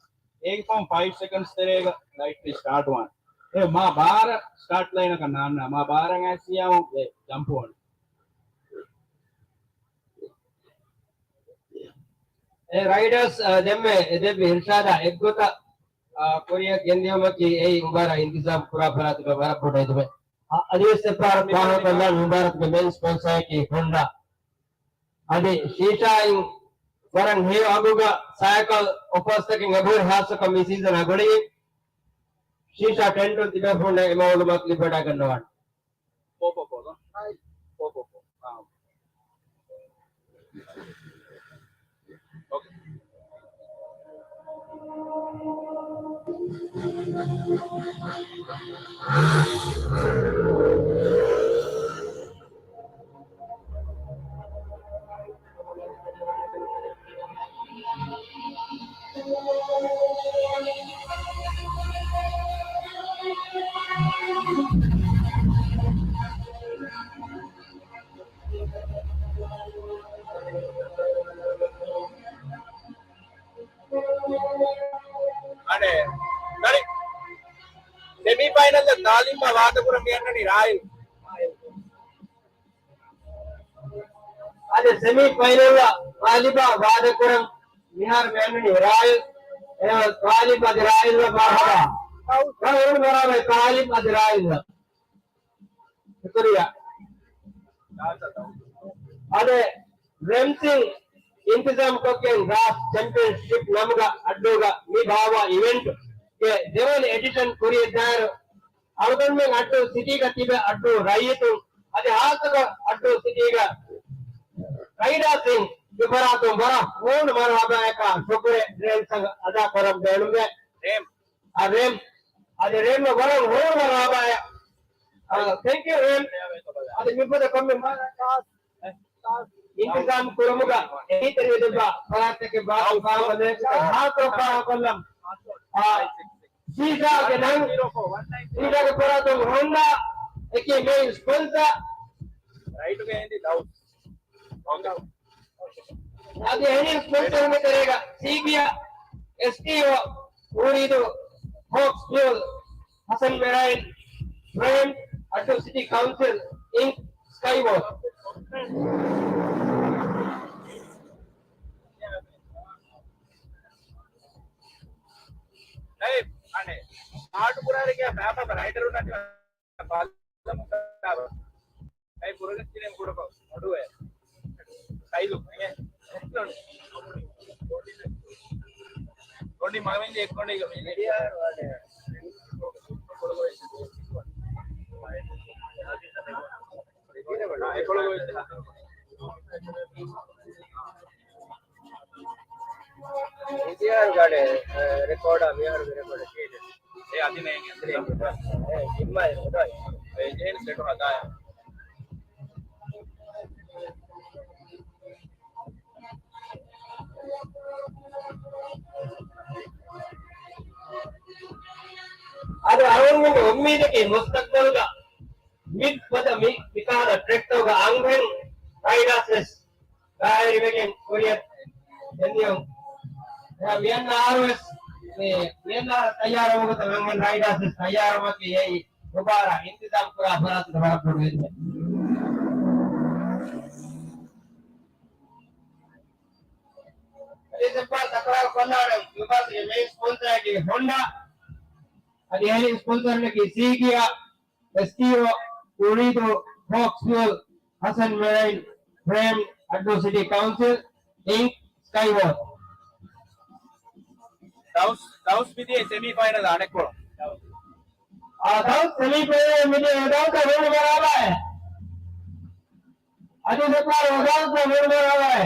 އޭގެ ފަހުން ފައިވް ސެކަންޑްސް ތެރޭގަ ލައިޓް ސްޓާޓް ވާނެ. އެ މާ ބާރަށް ސްޓާޓް ލައިނަކަށް ނާންނާ، މާ ބާރަށް އައިސް ޔާމު އެ ޖަމްޕް ވާނެ. އެ ރައިޑަރސް، އަ، ދެންމެ އެ ދެއްވި އިރްޝާދާ އެއްގޮތަށް، އަ، ކުރިއަށް ގެންދިޔުމަކީ އެއީ މުބާރާތް އިންތިޒާމް ކުރާ ފަރާތުގެ ވަރަށް ބޮޑު އެދުމެއް. އަ، އަދިވެސް އެއްބާރު ފާހަގަކޮށްލާން މުބާރާތުގެ މެއިން ސްޕޮންސާއަކީ ހޮންޑާ. އަދި ޝީޝާއިން ވަރަށް ހެޔޮ އަގުގަ ސައިކަލް އޮފާސްތަކެއް އެބަހުރި ހާއްސަކޮށް މި ސީޒަނާ ގުޅިގެން ޝީޝާ ޓެންޓުން ތިބޭފުޅުންނަށް އެ މައުލޫމާތު ލިބިވަޑައިގަންނަވާނެ. ފޯ ފޯ ފޯ ދޯ. ހައި. ފޯ ފޯ ފޯ. އާ. އޯކޭ. އަނެއް، ދަރި ސެމީ ފައިނަލް ގާލިބާ ވާދަކުރަން މިއަންނަނީ ރާއިލް. އަދި ސެމީ ފައިނަލް ގާލިބާ ވާދަކުރަން މިހާރު މިއަންނަނީ ރާއިލް. އެ، ގާލިބް އަދި ރާއިލް ބާރަ. ރާއިލް ބާރަ، ގާލިބް އަދި ރާއިލް. ޝުކުރިއްޔާ. އަދި ރެމްސް އިން އިންތިޒާމް ކޮށްގެން ރާސް ޗެމްޕިއަންޝިޕް ނަމުގަ އައްޑޫގަ މި ބާއްވާ އިވެންޓްގެ ދެވަނަ އެޑިޝަން ކުރިއަށްދާއިރު، އަޅުގަނޑުމެން އައްޑޫ ސިޓީގަ ތިބެ އައްޑޫ ރައްޔިތުން އަދި ހާއްސަކޮށް އައްޑޫ ސިޓީގަ ރައިޑާސްއިން މި ފަރާތުން ވަރަށް ހޫނު މަރުހަބާއަކާ ޝުކުރެއް ރޭމްސް އަދާ ކުރަން ބޭނުންވޭ. ރޭމް. އަ، ރޭމް. އަދި ރޭމް ވަރަށް ހޫނު މަރުހަބާއެއް. އަ، ތެންކް ޔޫ ރޭމް. އަދި މިފަދަ ކޮންމެ މަ-، އިންތިޒާމް ކުރުމުގަ އެހީތެރިވެދެއްވާ ފަރާތްތަކެއް ބާކީ ފާހަގަކޮށްލެވޭ ހާކޮށް ފާހަގަކޮށްލަން. އާ، ސީޒާގެ ނަން، ސީޒާގެ ފަރާތުން ހޮންޑާ އެކީ މެއިން ސްޕޮންސަރ. ރައިޓުގެ އެނދި ލައު. އަދި އެހެނި ސްޕޮންސަރުންގެ ތެރޭގަ ސީގިއާ، އެސްޓީއޯ، އޫރީދޫ، ހޯކްސް ފިއުލް، ހަސަން މެރައިން، ފްރޭމް، އައްޑޫ ސިޓީ ކައުންސިލް، އިންކް، ސްކައި ވޯކް. އެ، އަނެއް، އާޑު ކުރާރިގެ ބާބާ ރައިޑަރުންނަށް ބާލަމުން ކާބަ. އެ ކުރަގަސް ކިރެން ކުޑަކޮށް އޮޑުވެ. ކައިލު، އެ، ގޮނޑި މަގަމެން އެއް ގޮނޑި ގޮނޑި. އެކޮޅު އިންތިހާރު ގާޑެ، އެ، ރެކޯޑާ މިހާރުގެ ރެކޯޑަށް ކީއްވެ؟ އެ އަދި ނޭނގެ. އެ، އިންމާ އެ ހުދާއި. އެ، ޖެހެން ސެޓު ހަދާޔާ. އަދި އަޅުގަނޑުމެންގެ އުއްމީދަކީ މުސްތަޤްބަލުގަ މި ފަދަ މި މިކަހަލަ ޓްރެކްތަކުގަ އަންހެން ރައިޑާސް ވެސް ގާތްވެގެން ކުރިއަށް ގެންދިޔުން. މިއަންނަ އަހަރު ވެސް، މި، މިއަންނަ އަހަރު ތައްޔާރުވުމުގަ އަންހެން ރައިޑާސް ވެސް ތައްޔާރުވުމަކީ އެއީ ދުބާރާ އިންތިޒާމް ކުރާ ފަރާތުގެ ވަރަށް ބޮޑު އެއްޗެއް. އެ ސެއްޕާ ތަކުރާރު ކޮށްލާނަން ދުބާރުގެ މެއިން ސްޕޮންސަރަކީ ހޮންޑާ. އަދި އެހެނި ސްޕޮންސަރަކީ ސީގިއާ، އެސްޓީއޯ، އުރީދޫ، ހޯކްސް ފިއުލް، ހަސަން މެރައިން، ފްރޭމް، އައްޑޫ ސިޓީ ކައުންސިލް، އިންކް، ސްކައި ވޯކް. ދައުސް، ދައުސް މިދިޔަ ސެމީ ފައިނަލް އަނެއްކޮޅު. އާ، ދައުސް ސެމީ ފައިނަލް މިދިޔަ ދައުސް ހުޅު ބަރާބާއެ. އަދި ދެކާ ދައުސް ހުޅު ބަރާބާއެ.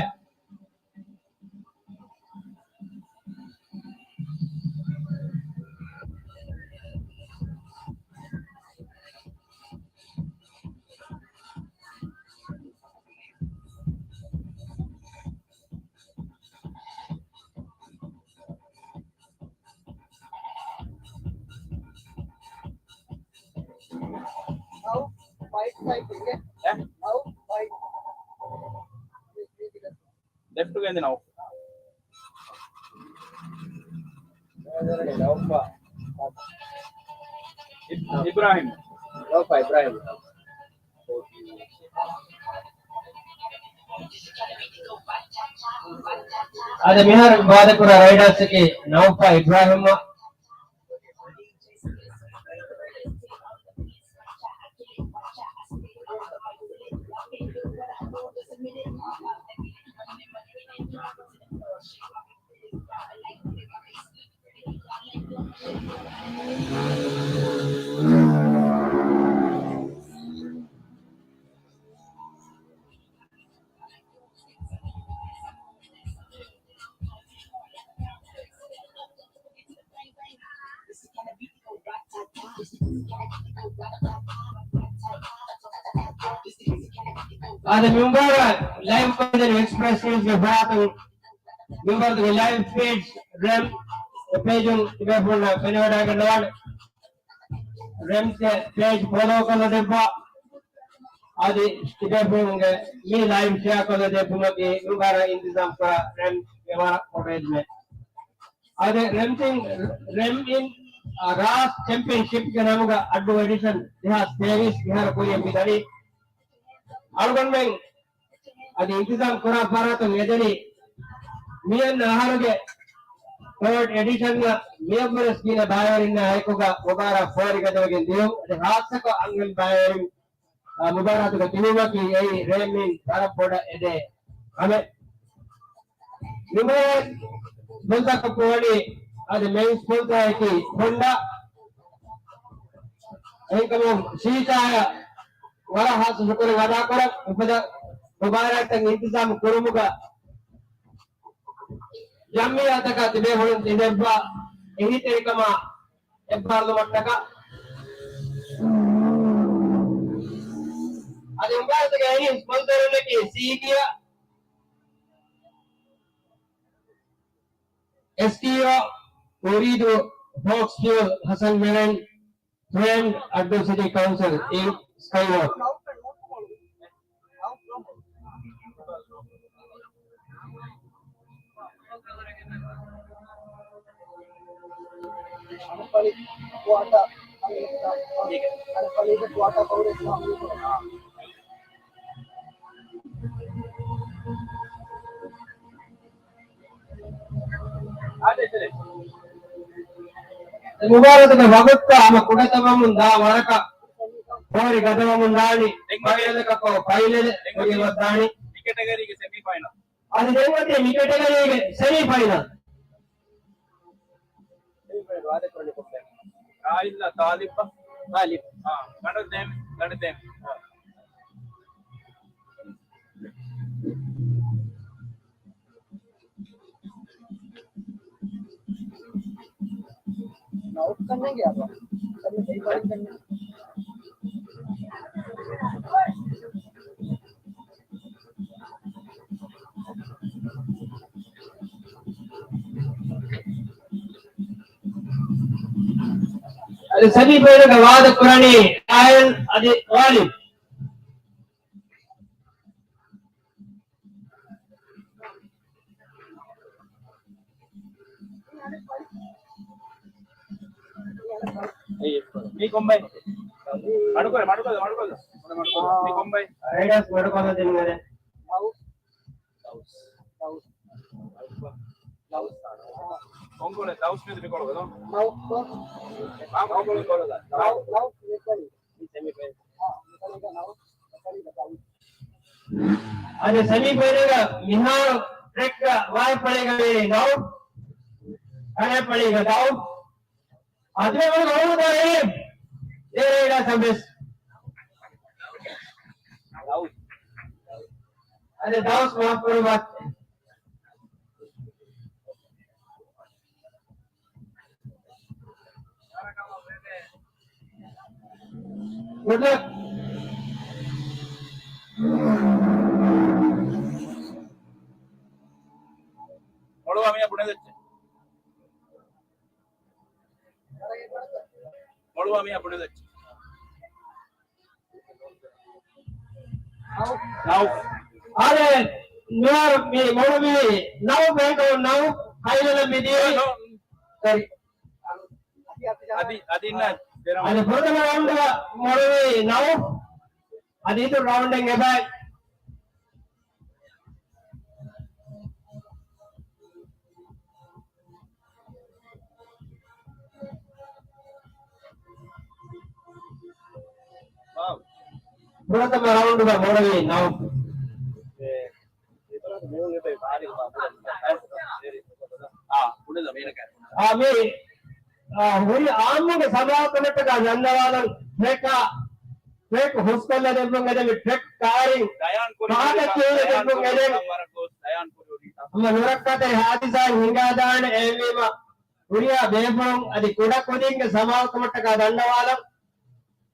އައު، ވައިޓް ސައިޑް އިނގޭ. އެ؟ އައު، ވައިޓް. ލެފްޓުގަ އިން އައުޓް. އިބް-، އިބްރާހިމް. ނައުފާ އިބްރާހިމް. އަދި މިހާރު ވާދަކުރާ ރައިޑާސްއަކީ ނައުފާ އިބްރާހިމް. އާދެ، މި މުބާރާތް ލައިވް ކޮށްދޭން އެކްސްޕްރެސް ނިއުސްގެ ފަރާތުން މި މުބާރާތުގެ ލައިވް ފީޑް ރެމް އެ ޕޭޖުން ތިބޭފުޅުންނަށް ފެނިވަޑައިގަންނަވާނެ. ރެމްގެ ޕޭޖް ފޮލޯ ކޮށްލަދެއްވާ. އަދި ތިބޭފުޅުންގެ މި ލައިވް ޝެއާ ކޮށްލަދެއްވުމަކީ މި މުބާރާތް އިންތިޒާމް ކުރާ ރެމްގެ ވަރަށް ބޮޑު އެދުމެއް. އަދި ރެމް އިން، ރެމް އިން، އާ، ރާސް ޗެމްޕިއަންޝިޕްގެ ނަމުގަ އައްޑޫ އެޑިޝަން ދެހާސް ތޭވީސް މިހާރު ކުރިއަށް މި ދަނީ. އަޅުގަނޑުމެން އަދި އިންތިޒާމް ކުރާ ފަރާތުން އެދެނީ މިއަންނަ އަހަރުގެ ތާޑް އެޑިޝަންއަށް މިއަށްވުރެސް ގިނަ ބައިވެރިންނާ އެކުގަ މުބާރާތް ފޯރިގަދަވެގެން ދިޔުން. އަދި ހާއްސަކޮށް އަންހެން ބައިވެރިން، އާ، މުބާރާތުގަ ތިބުމަކީ އެއީ ރޭމިން ވަރަށް ބޮޑަށް އެދޭ ކަމެއް. މި މުބާރާތް ސްޕޮންސަރކޮށްފަ ވަނީ އަދި މެއިން ސްޕޮންސަރއަކީ ހޮންޑާ. އެހެންކަމުން ޝީޝާއަށް ވަރަށް ހާއްސަ ޝުކުރެއް އަދާކުރަން. އެފަދަ މުބާރާތްތައް އިންތިޒާމް ކުރުމުގަ ޖަމްޢިއްޔާތަކަށް ތިބޭފުޅުން ތިބެވިފަ އެހީތެރިކަމާ އެއްބާރުލުމަށްޓަކާ. އަދި މުބާރާތުގެ އެހީ ސްޕޮންސަރުންނަކީ ސީގިއާ، އެސްޓީއޯ، އުރީދޫ، ފޯކްސް ފިއުއަލް، ހަސަން މެރެން، ފްރޭންޑް، އައްޑޫ ސިޓީ ކައުންސިލް އިން ސްކައިވޯކް. މުބާރާތުގެ ވަގުތުތައް ހަމަ ކުޑަތަވަމުން ދާ ވަރަކަށް ފޯރި ގަދަވަމުން ދާނީ. ފައިނަލަކަށް ފައިނަލެއް ވެގެން ދާނީ. މި ކެޓަގަރީގެ ސެމީ ފައިނަލް. އަދި ދެން އޮތީ މި ކެޓަގަރީގެ ސެމީ ފައިނަލް. އާއިލާ ތާލިބް. ތާލިބް. އާ، ގަނޑު ދޭން، ގަނޑު ދޭން. އަދި ސެމީ ފައިނަލްގަ ވާދަ ކުރަނީ ރާޔަން އަދި ވާލިދް. މީ ކޮންބައި؟ މަޑުކޮށް، މަޑުކޮށް، މަޑުކޮށް. މީ ކޮންބައި؟ ރައިޑާސް މަޑުކޮށް ދިން ވެރެ. ކޮންކޮޅެއް ލައުސް މެދު މިކޮޅުގަ ދޯ؟ މައުސް. މައުސް ކޮޅު ކޮޅުގަ. ލައުސް، ލައުސް މިކޮޅު. މި ސެމީ ފައިނަލް. އަދި ސެމީ ފައިނަލްގަ މިހާރު ޓްރެކްގަ ވާހި ފަޅީގަ ވީ ނައު. ކަނެ ފަޅީގަ ދައު. އަދި މި ގޮޅު ދަރީ. ދޭރޭގަ ސަބެސް. އަދި ދައުސް މާފު ކުރުމަށް. ގުޑް ލަކް. މޮޅުވާ މީހާ ބުނެލައްޗޭ. މޮޅުވާ މީހާ ބުނެލައްޗޭ. ނައުފް. އާދެ، މިހާރު މި މޮޅު މީ ނައުފް އެހެންކަމުން ނައުފް ފައިނަލަށް މި ދިޔައީ. ސޮރީ. އަދި، އަދި އިންނަ ދެރަ. އަދި ފުރަތަމަ ރައުންޑަށް މޮޅުވީ ނައުފް. އަދި އިތުރު ރައުންޑެއް އެބައި. ފުރަތަމަ ރައުންޑުގަ މޮޅުވީ ނައުފް. އާ، މި، އާ، ހުރި އާއްމުގެ ސަމާލުކަމަށްޓަކާ ދަންނަވާލަން ޓްރެކާ، ޓްރެކް ހުސްކޮށްލަ ދެއްވުން އެދެމި ޓްރެކް ކާރިން ފާހަގަ ކިޔުން ދެއްވުން އެދެން. ހަމަ ނުރައްކާތެރި ހާދިސާއެއް ހިނގާދާނެ އެހެންވީމަ، ހުރިހާ ބޭފުޅުން އަދި ކުޑަކުދިންގެ ސަމާލުކަމަށްޓަކާ ދަންނަވާލަން.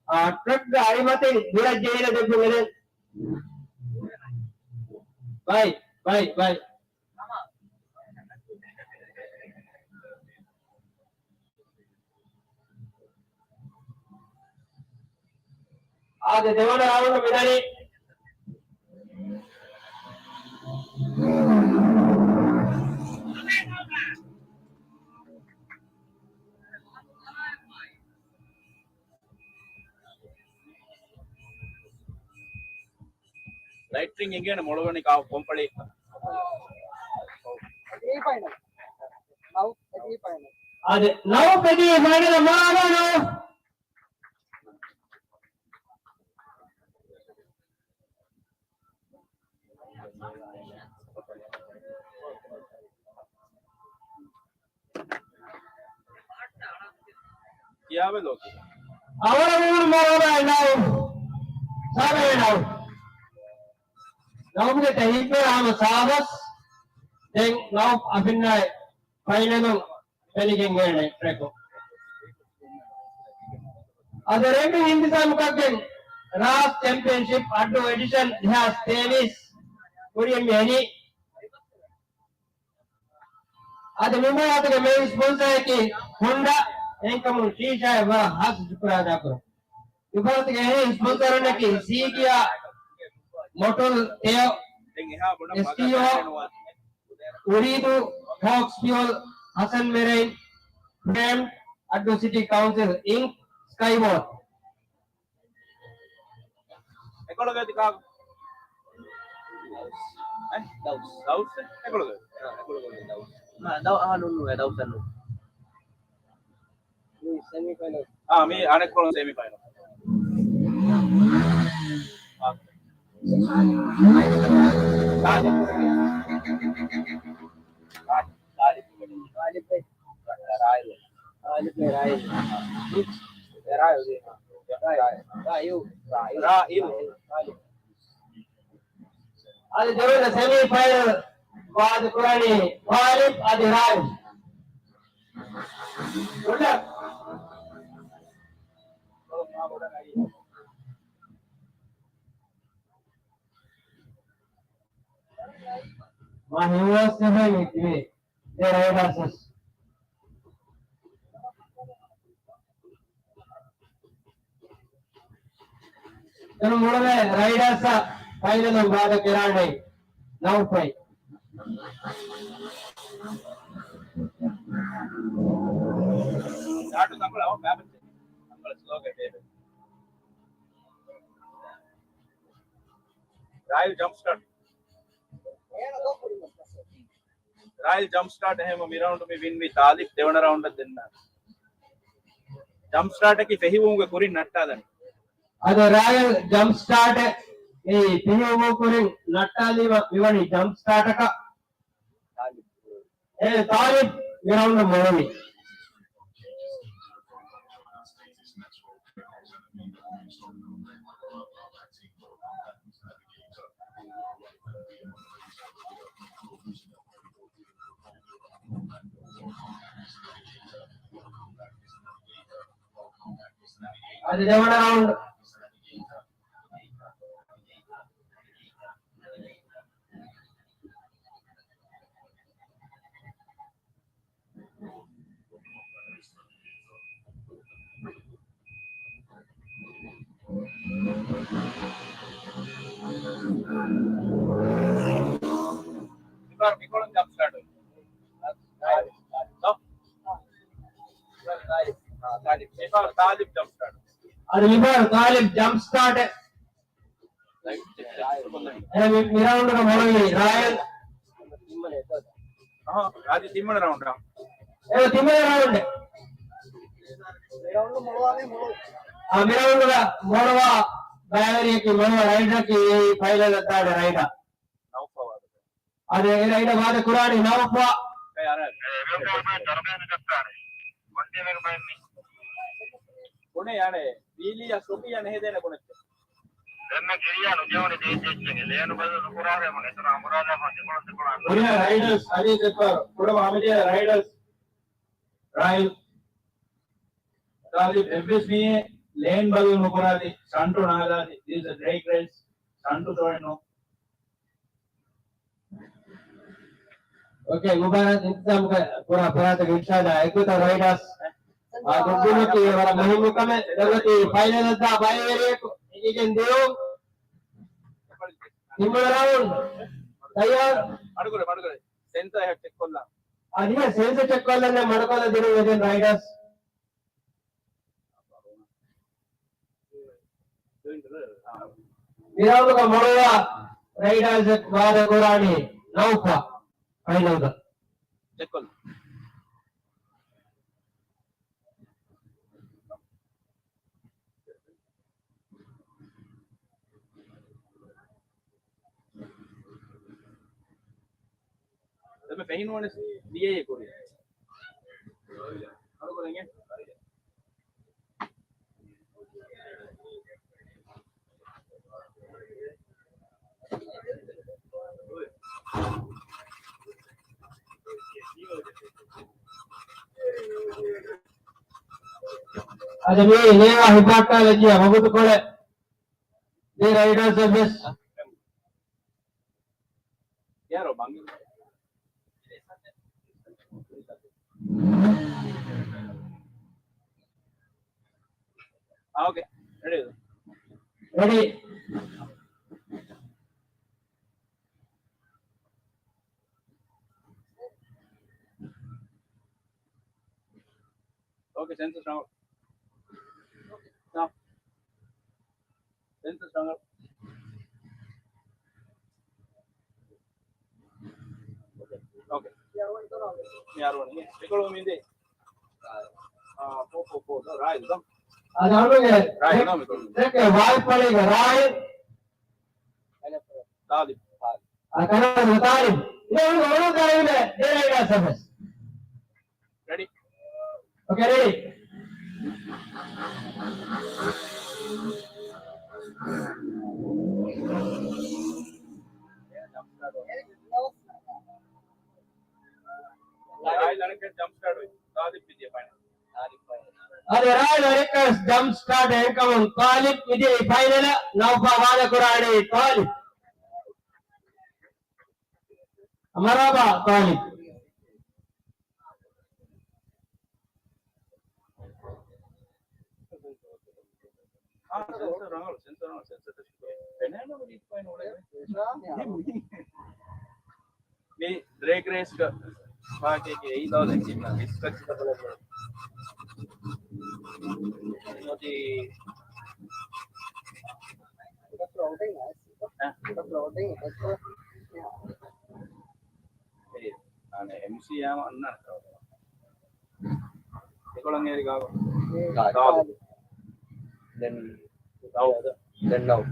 އާ، ޓްރަކްގެ އަތްމަތިން ބުރަ ޖެހިލަ ދެއްވުން އެދެން. ބައި، ބައި، ބައި. އާދެ، ދެވަނަ ރައުންޑް މިދަނީ. ލައިޓް ރިންގް އިނގޭނެ މޮޅުވަނީ ކާ ކޮންފަޅި؟ އާދެ، ނައުފް އެދީ ފައިނަލަށް މޮޅާލާނަން. ކިޔާބެލޯ. އަވަރަވުނު މޮޅުވާ ނައުފް. ސާބެ ނައުފް. ނައުފްގެ ތެހިއްބެ ހަމަ ސާބަސް. ދެން ނައުފް އަފިންނާއި ފައިނަލުން ފެނިގެންގެން ޓްރެކު. އަދި ރެމި ހިންދިސާމުކައްގެން ރާސް ޗެމްޕިއަންޝިޕް އައްޑޫ އެޑިޝަން ދެހާސް ތޭވީސް ކުރިއަށް މި އެނީ. އަދި މި މޮޅު އަތުގެ މެއިން ސްޕޮންސަރަކީ ހޮންޑާ އެހެންކަމުން ޝީޝާއަށް ވަރަށް ހާސް ޝުކުރާ އަދާކުރަން. މި ފަރާތުގެ އެހެން ސްޕޮންސަރުންނަކީ ސީގިއާ މޮޓޯ ޓެއޯ އެސްޓީއޯ އުރީދޫ ހޯކްސް ފިއުއަލް ހަސަން މެރައިން ފްރޭމް އައްޑޫ ސިޓީ ކައުންސިލް އިންކް ސްކައިވޯކް. އެކޮޅުގަދި ކާކު؟ އެ؟ ދައުސް. ދައުސް އެކޮޅުގަދި؟ އާ، އެކޮޅުގަދި ދައުސް. އާ، ދައު-، އާ، ނޫން ނޫން، ދައުސް ނޫން. މި ސެމީ ފައިނަލް. އާ، މި އަނެއްކޮޅު ސެމީ ފައިނަލް. އާ. ގާލިބް. ގާލިބް. ގާލިބް. ރާއިލް. ރާއިލް. ރާއިލް. ރާއިލް. ރާއިލް. އަދި ދެވަނަ ސެމީ ފައިނަލް ވާދަ ކުރަނީ ގާލިބް އަދި ރާއިލް. ގުޑް ލަކް. މާ ހިއްވާސް ސެހައި ތިބޭ. ދެ ރައިޑާސް ވެސް. ދެން މޮޅުވޭ ރައިޑާސްއަށް ފައިނަލުން ވާދަ ކެރާނެ ނައުފް އައި. ރާއިލް ޖަމްޕް ސްޓާޓް. ރާއިލް ޖަމްޕް ސްޓާޓް އެހެންވެ މި ރައުންޑް މި ވިންވީ ތާލިބް ދެވަނަ ރައުންޑަށް ދެންނާނެ. ޖަމްޕް ސްޓާޓަކީ ފެހިވުމުގެ ކުރިން ނައްޓާލަން. އަދި ރާއިލް ޖަމްޕް ސްޓާޓް އެ ފެހިވުމުގެ ކުރިން ނައްޓާލީމަ މިވަނީ ޖަމްޕް ސްޓާޓަކަށް. އެ ތާލިބް މި ރައުންޑަށް މޮޅުވީ. އަދި ދެވަނަ ރައުންޑް. މިކޮޅުން ޖަމްޕް ސްޓާޓް. މިކޮޅުން ތާލިބް ޖަމްޕް ސްޓާޓް. އަދި މިކޮޅުން ތާލިބް ޖަމްޕް ސްޓާޓް. އެ މި-، މި ރައުންޑުގަ މޮޅުވީ ރާއިލް. އަހަ، އަދި ތިންވަނަ ރައުންޑް. އެ ތިންވަނަ ރައުންޑް. އާ، މި ރައުންޑުގަ މޮޅުވާ ބައިވެރިޔަކީ، މޮޅުވާ ރައިޑަރަކީ ފައިނަލަށް ދާނެ ރައިޑަރ. އަދި އެ ރައިޑަށް ވާދަ ކުރާނީ ނައުފް. ބުނެ އަނެ ވީލީއާ ސޮފީ އަނެ ހެދޭނެ ބުނެއްޖެ. ދެންމެ ގިރިޔާ ނުޖެހުނީ ދޭއްޖެއްޗެއްގެ ލޭނު ބަދަލު ނުކުރާރޭ މުނި ތުރާ މުރާދާ ފަން ދެކޮޅަށް ދެކޮޅަށް. ބުނެ ރައިޑަރސް އަދި ދެކޮޅަށް ކުޑަ މާމިދޭ ރައިޑަރސް. ރާއިލް. ތާލިބް އެއްވެސް މީހެއް ލޭން ބަދަލު ނުކުރާތި، ޝަންޓު ނާލާތި. This is a drag race. ޝަންޓު ޖޮއިން ނު. އޯކޭ، މުބާރާތް އިންތިޒާމް ކުރާ ފަރާތަކަށް އިންޝާﷲ އެއްގޮތަށް ރައިޑާސް އާ ގޮއްގުމަކީ ވަރަށް މުހިއްމު ކަމެއް. ދެން އޮތީ ފައިނަލަށްދާ ބައިވެރިޔަކު އެނގިގެން ދިޔުން. ތިންވަނަ ރައުންޑް. ތައްޔާރު؟ މަޑުކުރޭ، މަޑުކުރޭ. ސެންސަރ އެހެން ޗެކް ކޮށްލާ. އަދި ސެންސަރ ޗެކް ކޮށްލަން މަޑުކޮށްލަ ދިނުން އެދެން ރައިޑާސް. މި ރައުންޑްގަ މޮޅުވާ ރައިޑާސް ވާދަ ކުރާނީ ނައުފާ ފައިނަލްގަ. ޗެކްކޮށްލަ. ދެން ފެހިނުވަނެސް ދިޔައީ ކުރި. އަޅުގަނޑު އިނގޭ. އަދި މި ނޭވާ ހިފާއްޓާލައްޖެ ވަގުތުކޮޅެއް ދޭ ރައިޑާސް ވެސް. ޔާރޯ ބަނގި. އާ، އޯކޭ. ރެޑީ. ރެޑީ. އޯކޭ، ސެންސަސް ރަނގަޅު. ސެންސަސް ރަނގަޅު. އޯކޭ. މި އަރުވަނީ. އެކޮޅު މިދޭ. އާ، ފޯ، ފޯ، ފޯ. ރާއިލް ދޯ. އަދާނުގެ ރާއިލް ދޯ މިކޮޅު. ވާއި ޕަޅީގެ ރާއިލް. ތާލިބް. އަ، ކަނާ ތާލިބް. އިނގޭ އޮޅު ކަރެވިލެ ދޭ ރައިޑާސް ވެސް. ރެޑީ. އޯކޭ، ރެޑީ. ރާއިލް އަނެއްކާ ޖަމްޕް ސްޓާޓް ވެ. ތާލިބް މިދިޔަ ފައިނަލް. އަދި ރާއިލް އަނެއްކާ ޖަމްޕް ސްޓާޓް އެހެންކަމުން ތާލިބް މިދިޔައީ ފައިނަލަށް. ނައުފާ ވާދަ ކުރާނީ ތާލިބް. މަރުޙަބާ ތާލިބް. އާ، ސެންސަރ ރަނގަޅު، ސެންސަރ ރަނގަޅު، ސެންސަރ ޓެސްޓް ކުރޭ. ފެނޭނަމަ ރީތި ފައިން އުޅޭ. މި ޑްރެގް ރޭސްގަ ފާކޭކޭ އެއީ ލޯލެއް ކިންނަ ވިސްކައްޗި ކަތަލަށް އޮތީ. އެ، އަނެ އެމްސީ އާމަ އަންނަ. އެކޮޅަށް އޭރި ގާގޮ. ގާ. ދެން ނައު. ދެން ނައު.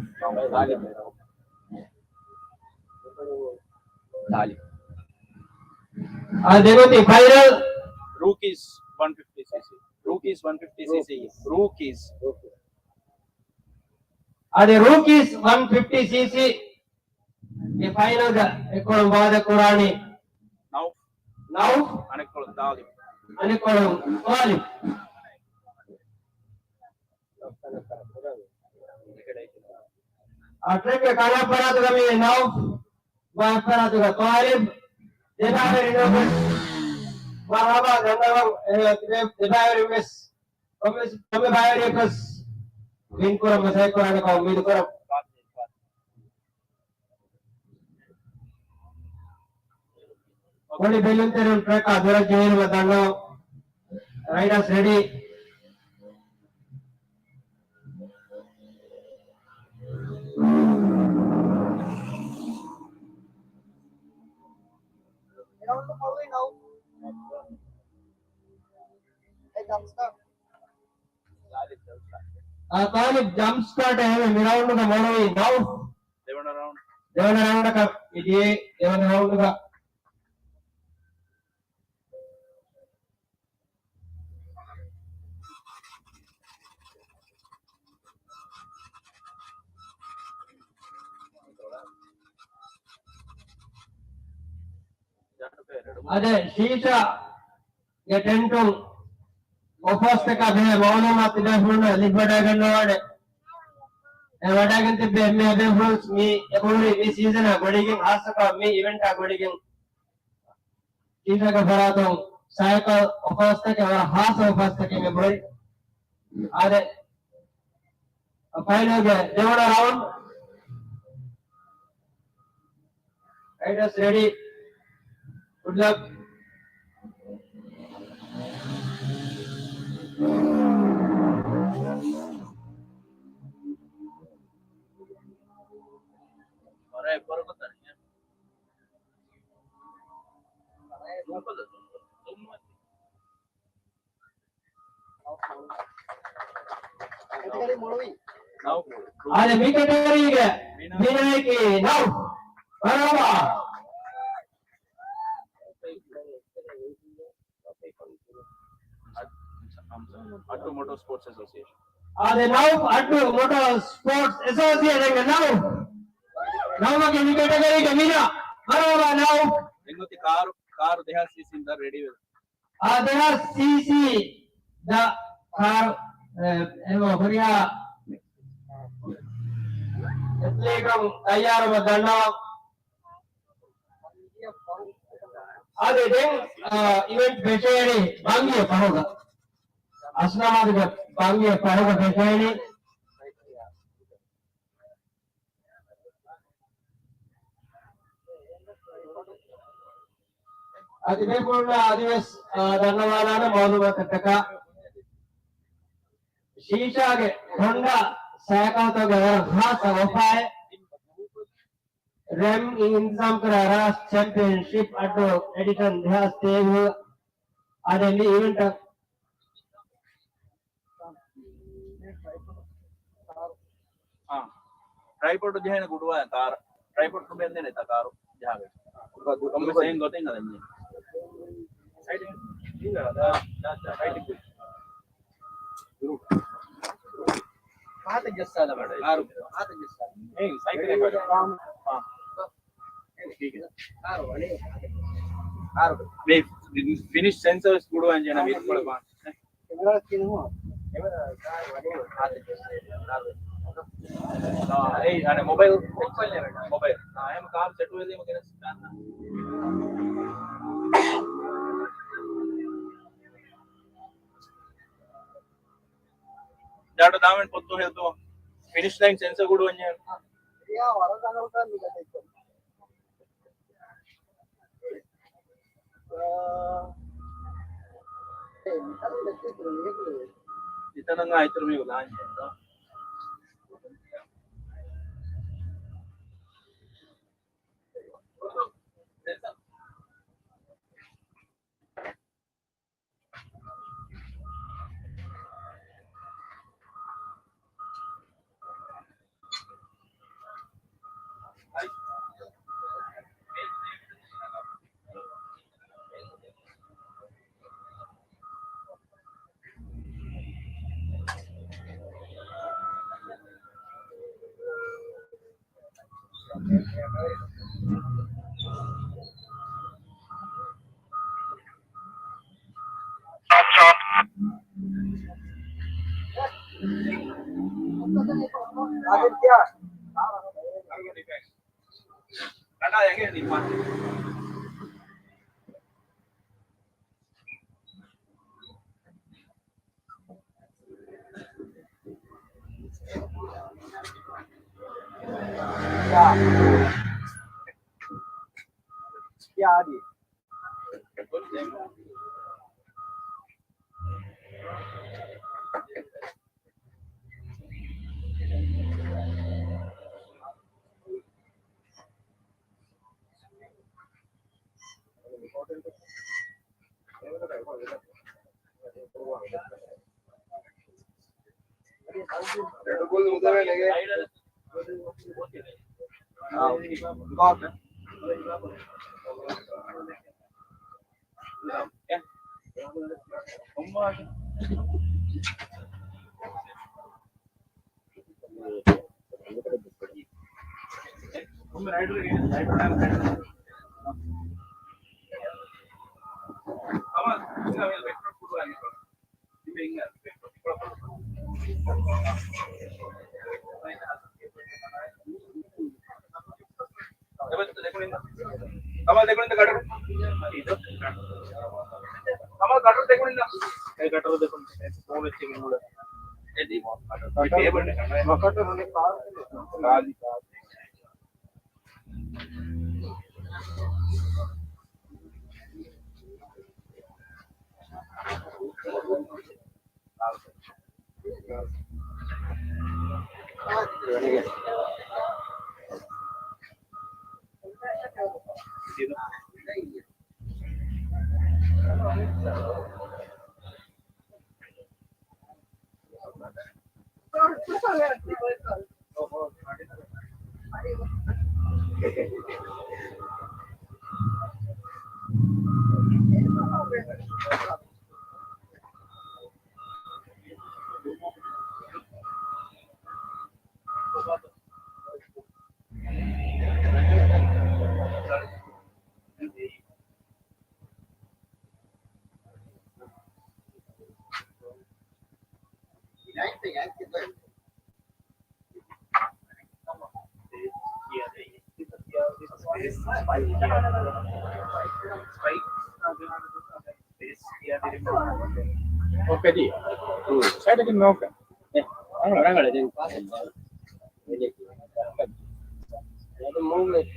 ތާލި. އާ، ދެގޮތި ފައިނަލް. ރޫކީސް ވަން ފިފްޓީ ސީސީ. ރޫކީސް ވަން ފިފްޓީ ސީސީ. ރޫކީސް. އާ، ދެ ރޫކީސް ވަން ފިފްޓީ ސީސީ. ގެ ފައިނަލްގަ އެކޮޅުން ވާދަ ކުރާނީ ނައުފް. ނައުފް. އަނެއްކޮޅުން ތާލިބް. އަނެއްކޮޅުން ތާލިބް. އާ، ޓްރެކް ކަނާ ފަރާތުގަ މި ނައުފް، ވާ ފަރާތުގަ ތާލިބް. ދެބައިވެރިން ވެސް މަރުޙަބާ ދަންނަވަން، އެ، ދެ، ދެބައިވެރިން ވެސް ކޮންމެ، ކޮންމެ ބައިވެރިޔަކު ވެސް ވިން ކުރަން މަސައްކަތް ކުރާނެކަން އުއްމީދު ކުރަން. ކޮޅި ބެލުންތެރިން ޓްރެކާ ދުރަށް ޖެހިލުމަށް ދަންނަވަން. ރައިޑާސް ރެޑީ. އާ، ތާލިބް ޖަމްޕް ސްޓާޓް އެހެންވެ މި ރައުންޑްގަ މޮޅުވީ ނައުފް. ދެވަނަ ރައުންޑް. ދެވަނަ ރައުންޑަކަށް މިދިޔައީ ދެވަނަ ރައުންޑްގަ. އަދި ޝީޝާގެ ޓެންޓުން އޮފާސްތަކާ ބެހޭ މައުލޫމާތު ތިބޭފުޅުންނަށް ލިބިވަޑައިގަންނަވާނެ. އެ ވަޑައިގެން ތިއްބެވި އެންމެ އެބޭފުޅުން މި އެބަހުރި މި ސީޒަނާ ގުޅިގެން، ހާއްސަކޮށް މި އިވެންޓާ ގުޅިގެން ޓީމްތަކުގެ ފަރާތުން ސައިކަލް އޮފާސްތަކެއް ވަރަށް ހާއްސަ އޮފާސްތަކެއް މި ބޮޑި. އާދެ، ފައިނަލްގެ ދެވަނަ ރައުންޑް. Riders ready. Good luck. އާދެ، މި ކެޓަގަރީގެ ވިނަރަކީ ނައުފް. މަރުޙަބާ. އައްޑޫ މޮޓޯ ސްޕޯޓްސް އެސޯސިއޭޝަން. އާދެ، ނައުފް އައްޑޫ މޮޓޯ ސްޕޯޓްސް އެސޯސިއޭޝަންގެ ނައުފް. ނައުފް މި ކެޓަގަރީގެ ވިނަރ. މަރުޙަބާ ނައުފް. އެނގޮތި ކާރު، ކާރު ދެހާސް ސީސީ އިން ދަ ރެޑީ ވެލަ. އާ، ދެހާސް ސީސީ ދަ ކާރު، އެ، އެ، ހުރިހާ އެތްލީޓުން ތައްޔާރުވެ ދަންނަވަން. އާދެ، ދެން، އާ، އިވެންޓް ފެށޭނީ ބަންގިޔަ ފަހުގަ. އަސްލަމާދުގެ ބަންގިޔަ ފަހުގަ ފެށޭނީ. އަދި ބޭފުޅުންނަށް އަދިވެސް، އާ، ދަންނަވާލާނެ މައުލޫމާތަށްޓަކާ، ޝީޝާގެ ހޮންޑާ ސައިކަލްތަކުގެ ވަރަށް ހާއްސަ އޮފާއެއް. ރެމް އިން އިންތިޒާމް ކުރާ ރާސް ޗެމްޕިއަންޝިޕް އައްޑޫ އެޑިޝަން ދެހާސް ތޭވީހު. އާދެ، މި އިވެންޓަށް އާ. ޓްރައިޕޯޑް ޖަހޭނެ ގުޑުވާ ކާރު. ޓްރައިޕޯޑް ނުބޭންދޭނެ ތަ ކާރު ޖަހާގެ. ކޮންމެސް އެހެން ގޮތެއް ހަދަނީ. ސައިޑް. އާ، ސައިޑް. ފަހަތަށް ޖައްސާލަ ވަޑަ. ކާރު. ފަހަތަށް ޖައްސާލަ. އެ، ސައިކަލެއް ވަޑަ. އާ. މި ފިނިޝް ސެންސަރ ވެސް ގުޑުވާން ޖެހޭނެ މީ ކޮޅަށް ބާ. އާ، އެއީ، އަނެއް މޮބައިލް، މޮބައިލް. އާ، އެހެން ކާރު ސެޓް ވެލީމަ ގެނެސް ދާން. ދާން ދާމެން ޕޮއްތޯ ހެލްތޯ. ފިނިޝް ލައިން ސެންސަ ގުޑުވަންޏެ. އިތަނަށް އިތުރު މީހުން ލާންޗެއް. އޮކޭ ދީ. ސައިޑަކިން ނޯކަ. އެ، ރަނގަޅަ ދެން ޕާސް. އެ، އަދި މޫވްމެންޓް.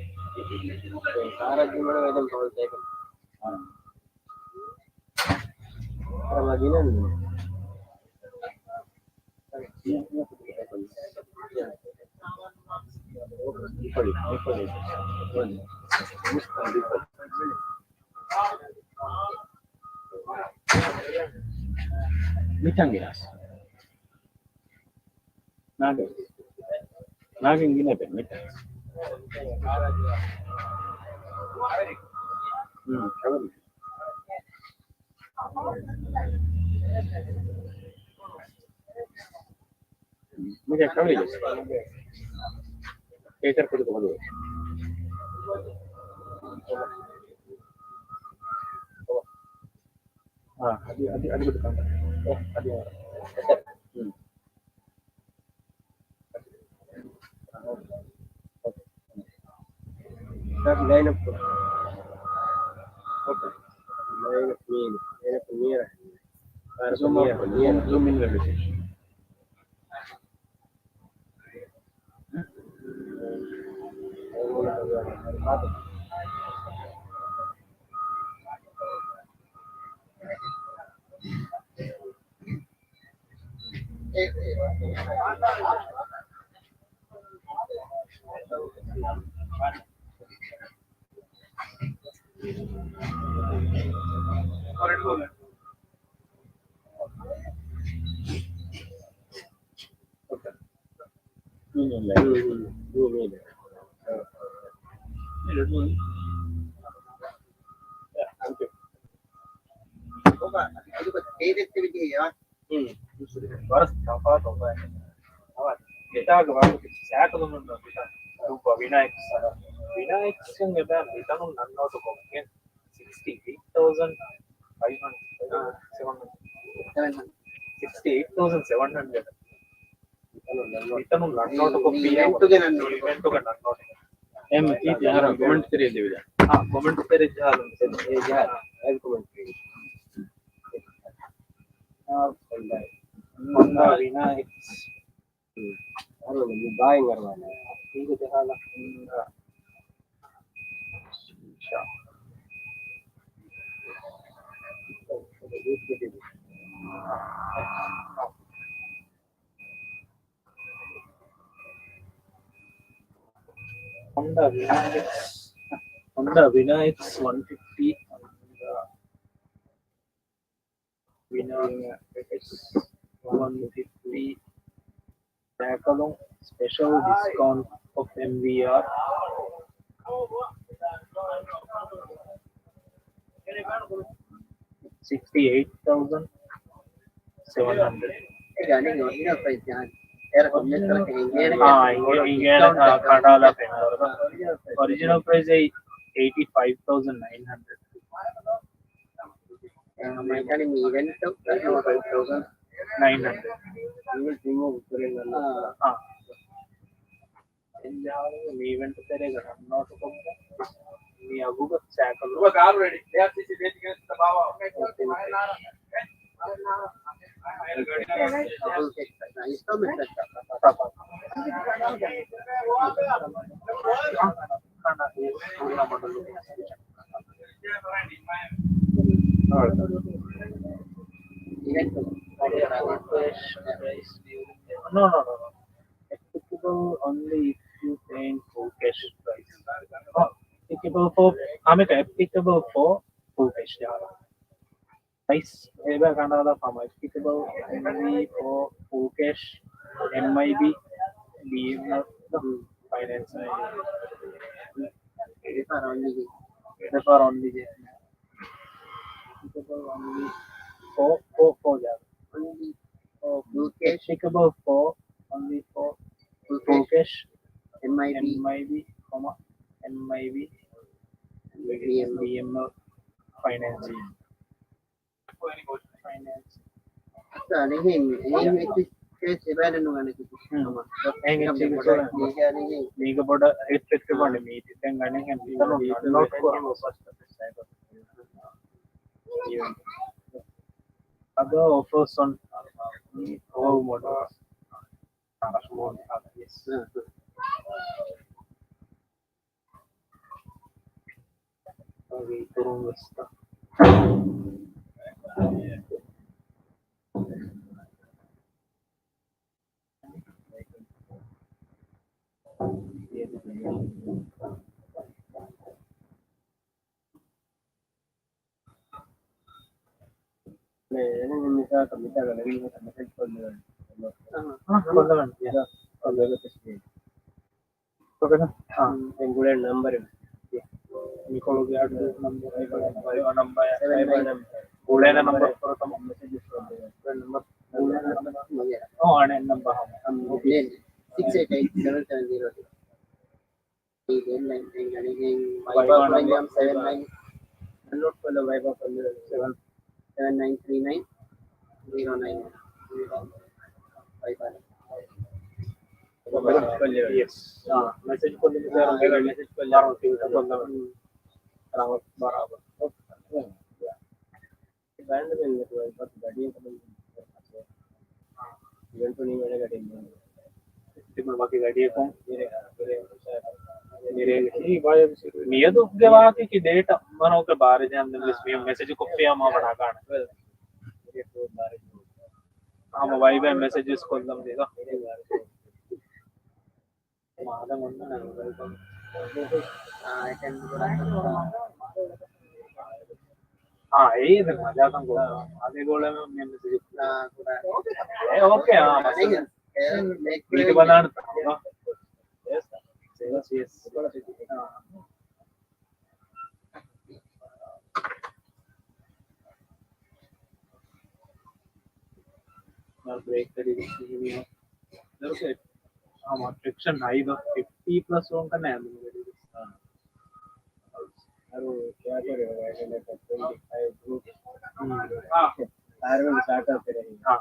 ކާރަށް ދިމަނަ ވެދެން ފަހުން ތޭކަން. އަރަ މަގިނަން. މިތަން ގިނަސް. ނާގެ. ނާގެން ގިނަ ބެ މިތަން. ހުން، ކަވަރި. މިގެ ކަވަރި. އޭތަރ ކުދި ކޮމަދު. އާ، އަދި، އަދި، އަދި ގޮތަކަށް. އެ، އަދި. ހުން. ސާރ، ލައިން އަޕް ކޮށް. އޯކޭ. ލައިން އަޕް މީން. ލައިން އަޕް ނިޔަރ. ސާރ، ޒޫމް އައުޓް، ޒޫމް، ޒޫމް އިން ވެ މިސެޖް. ވަރަށް ތަފާތު އޮފަރެއް. މިތާގެ ވާގޮތަށް ސާޓުލުމުން މިތާ ވިނާއެކްސް. ވިނާއެކްސް އެބަ މިތަނުން ނަން ނޯޓު ކޮށްގެން ސިކްސްޓީ އެއިޓް ތައުޒަން ފައިވް ހަންޑްރެޑް، ސެވެން ހަންޑްރެޑް. ސިކްސްޓީ އެއިޓް ތައުޒަން ސެވެން ހަންޑްރެޑް. މިތަނުން ނަން ނޯޓު ކޮށްފި އިވެންޓުގެ ނަން ނޯޓު. އެމް ޓީ ޓީ އާރް ކޮމެންޓް ތެރެއަށް ދެވިދާ. އާ، ކޮމެންޓް ތެރެއަށް ޖަހާލުން. އެ ޖަހާ، އައި ކޮމެންޓް ތެރެއަށް. އާ، ހޮންޑާ. ހޮންޑާ ވިނާ އެކްސް. ހުން. އަރުވަން މި ބާއިން އަރުވާނެ. އިނގި ޖަހާލަ. ހޮންޑާ. ހޮންޑާ ވިނާ އެކްސް، ހޮންޑާ ވިނާ އެކްސް ވަން ފިފްޓީ، ހޮންޑާ ވިނާ އެކްސް ވަން ފިފްޓީ، ދާކަލުން ސްޕެޝަލް ޑިސްކައުންޓް އޮފް އެމްވީއާރް. ސިކްސްޓީ އެއިޓް ތައުޒަން ސެވެން ހަންޑްރެޑް. އޭގެ އަނެއް އޮރިޖިނަލް ޕްރައިސް ޖަހަން. އޭރަކު މިސްރަކަށް އިނގޭނެ. އާ، އިނގޭ-، އިނގޭނެ ކަނޑާލާ ފެންވަރު. އޮރިޖިނަލް ޕްރައިސް އެއްޓީ ފައިވް ތައުޒަން ނައިން ހަންޑްރެޑް. މައިކަނި މި އިވެންޓް ނައިން ހަންޑްރެޑް. ނައިން ހަންޑްރެޑް. އާ. އެއްޖާހަލު މި އިވެންޓް ތެރޭގަ ރަންއައުޓް ކޮށްގެން މި އަގުގަ ސައިކަލް. No, no, no, no. Applicable only if you pay in full cash price. Oh, applicable for, ހަމައެކަނި applicable for full cash ޖާލަ. ޕްރައިސް އެބަ ކަނޑާލާ ފަމަ applicable only for full cash, M I B, B M L, finance. Refer only. Refer only. Applicable only for, for, for ޖާލަ. Only for full cash. Applicable for, only for full cash. M I B. M I B, comma, M I B, B M L. B M L financing. އެހެން، އެހެން އެއްޗެއް ކޭސް އެބައިނަ ނުގަނެ ކިތި. ހުން. އެހެން އެއްޗެއް މީގަ ބޮޑަށް އެފެކްޓް ވާނެ މީތި. ދެން ގަނެހެން މިތަނުން ނޯޓް ކުރާ. Other offers on all models. މިސާލަކަށް މިސާލަކަށް މެސެޖް ކޮށްލަވަން. އަހަ، ކޮށްލަވަން. ކޮށްލަވަން. އާ. ދެން ގުޅޭ ނަންބަރެއް. މިކޮޅުގެ އަޑު ނަންބަރު، ވައިބަ ނަންބަރު، ވައިބަ ނަންބަރު. ގުޅޭ ނަންބަރު ފުރަތަމަ މެސެޖް ކޮށްލަވަން. ނަންބަރު. އޯ، އަނެއް ނަންބަރު. ސިކްސް އެއިޓް އެއިޓް ސެވެން ސެވެން ޒީރޯ ޒީރޯ. ދެން ވައިބާ ނަންބަރު ސެވެން ނައިން. ޑައުންލޯޑް ކޮށްލަ ވައިބާ ކޮށްލަ ސެވެން ސެވެން ނައިން ތްރީ ނައިން ޒީރޯ ނައިން ވައިބާ. މެސެޖް ކޮށްލަ މިސާލަކަށް މެސެޖް ކޮށްލަ މި ކޮށްލަ ރަނގަޅު ބަރާބަރު. ބައިން ދެން ނެޓްވަރކް ގަޑިއަކަށް އިވެންޓުން ވަކި ގަޑިއަކުން މިއަދުގެ ވާހަކައަކީ ޑޭޓާ މަނޯކެ ބާރެޖެ ހަމަ ވެސް މި މެސެޖް ކޮށްފިޔާ ހަމަ ނަގާނެ. ހަމަ ވައިބައި މެސެޖެސް ކޮށްލަން ދޭ. އާ، އެ މަޖާކަން ގޮތަށް އަދި ގޮޅެމެ މެ މެސެޖް. އާ، އޭ، އޯކޭ، އާ، މަސަލަ. މީތި ބަލާނަ. ޔެސް، ޔެސް. ބްރޭކް ދަރުކެ ހަމަ ފްރިކްޝަން ހައި ދޯ ފިފްޓީ ޕްލަސް ވަން ކަން އައި ދޯ. އަރު ކެއާކުރެ ޓްވެންޓީ ފައިވް ގްރޫޕް. އާ. އާރްވެލް ސާޓާ ކެރެހި. އާ.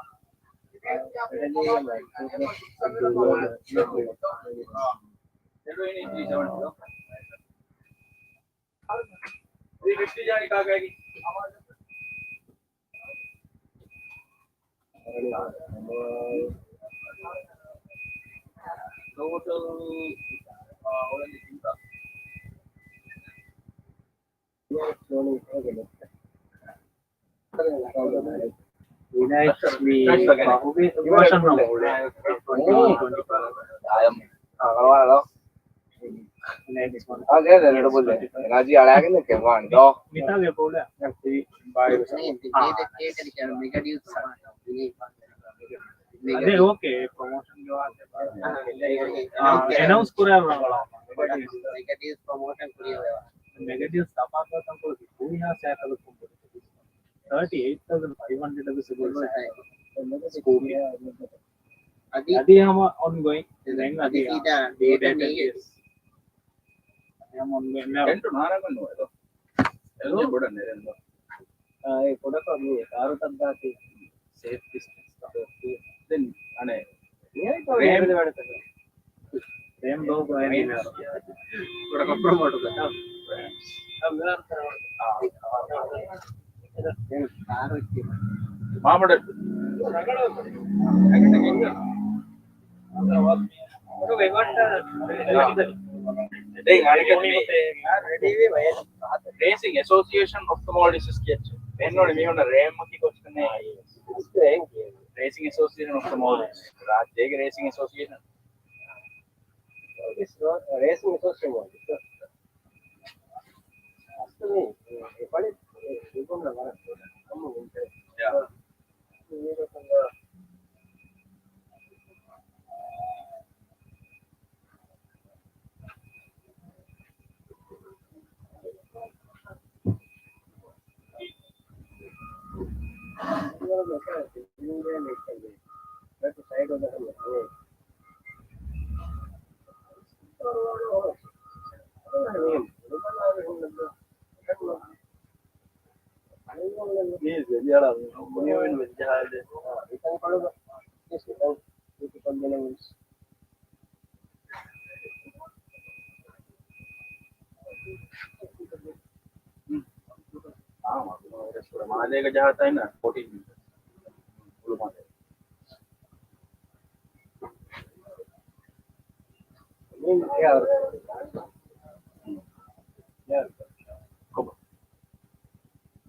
މި ފަހުގެ ވަރޝަން ނަމަ އުޅޭ. ޓްވެންޓީ ޓްވެންޓީ ފައިވް. އާ، އަޅާގެން ކެއްވާން ދޯ. މިތާގެ ކޯލެ. އާ. އަދެ އޯކޭ، ޕްރޮމޯޝަން ގެ ވާހަކަ. އާ، އެނައުންސް ކުރާ ރަނގަޅާ. މެގަޑިއުސް ތަފާތު ކުރި ހާ ސައިކަލަކުން ތާޓީ އެއިޓް ތައުޒަން ފައިވް ހަންޑްރެޑް ސްކޫޓީ. އަދި ހަމަ އޮންގޮއިން. ދެން އަދި ސީދާ ޑޭޓަ ނޭގެ. ހަމަ އޮންގޮއިން. ރެންޓު ނާރާގަން ނުވޭ ދޯ. އެލޯ ބޮޑަށް ނެރެން ދޯ. އާ، އެ ކުޑަކޮށް މި ކާރުތައް ދާތީ. ސޭފް ޑިސްޓެންސް. ދެން އަނެއް ދެން ރޭމް. ރޭމް ބަހު ގާތް މިހާރު. ކުޑަކޮށް ޕްރޮމޯޓު ކޮށް. މާމަޑ. ރޭސިން އެސޯސިއޭޝަން އޮފް ދަ މޯލްޑިވްސް ކިޔައްޗެއް ފެންނޯނެ މީހުންނަށް ރޭމް ކި ކޮސްޓަނޭ. ރޭސިން އެސޯސިއޭޝަން އޮފް ދަ މޯލްޑިވްސް. ރާއްޖޭގެ ރޭސިން އެސޯސިއޭޝަން. ރޭސިން އެސޯސިއޭޝަން މޯލްޑިވްސް. އަސްލު މި އެ ފަޅި އެ އިބުންނަ ވަރަށް ކަމު އިންޓެރެސްޓް. ޔާ. މާލޭގަ ޖަހާތާ އިންނަ ފޯޓީން މީޓަރ. ހުޅުމާލޭ. ކޮބާ؟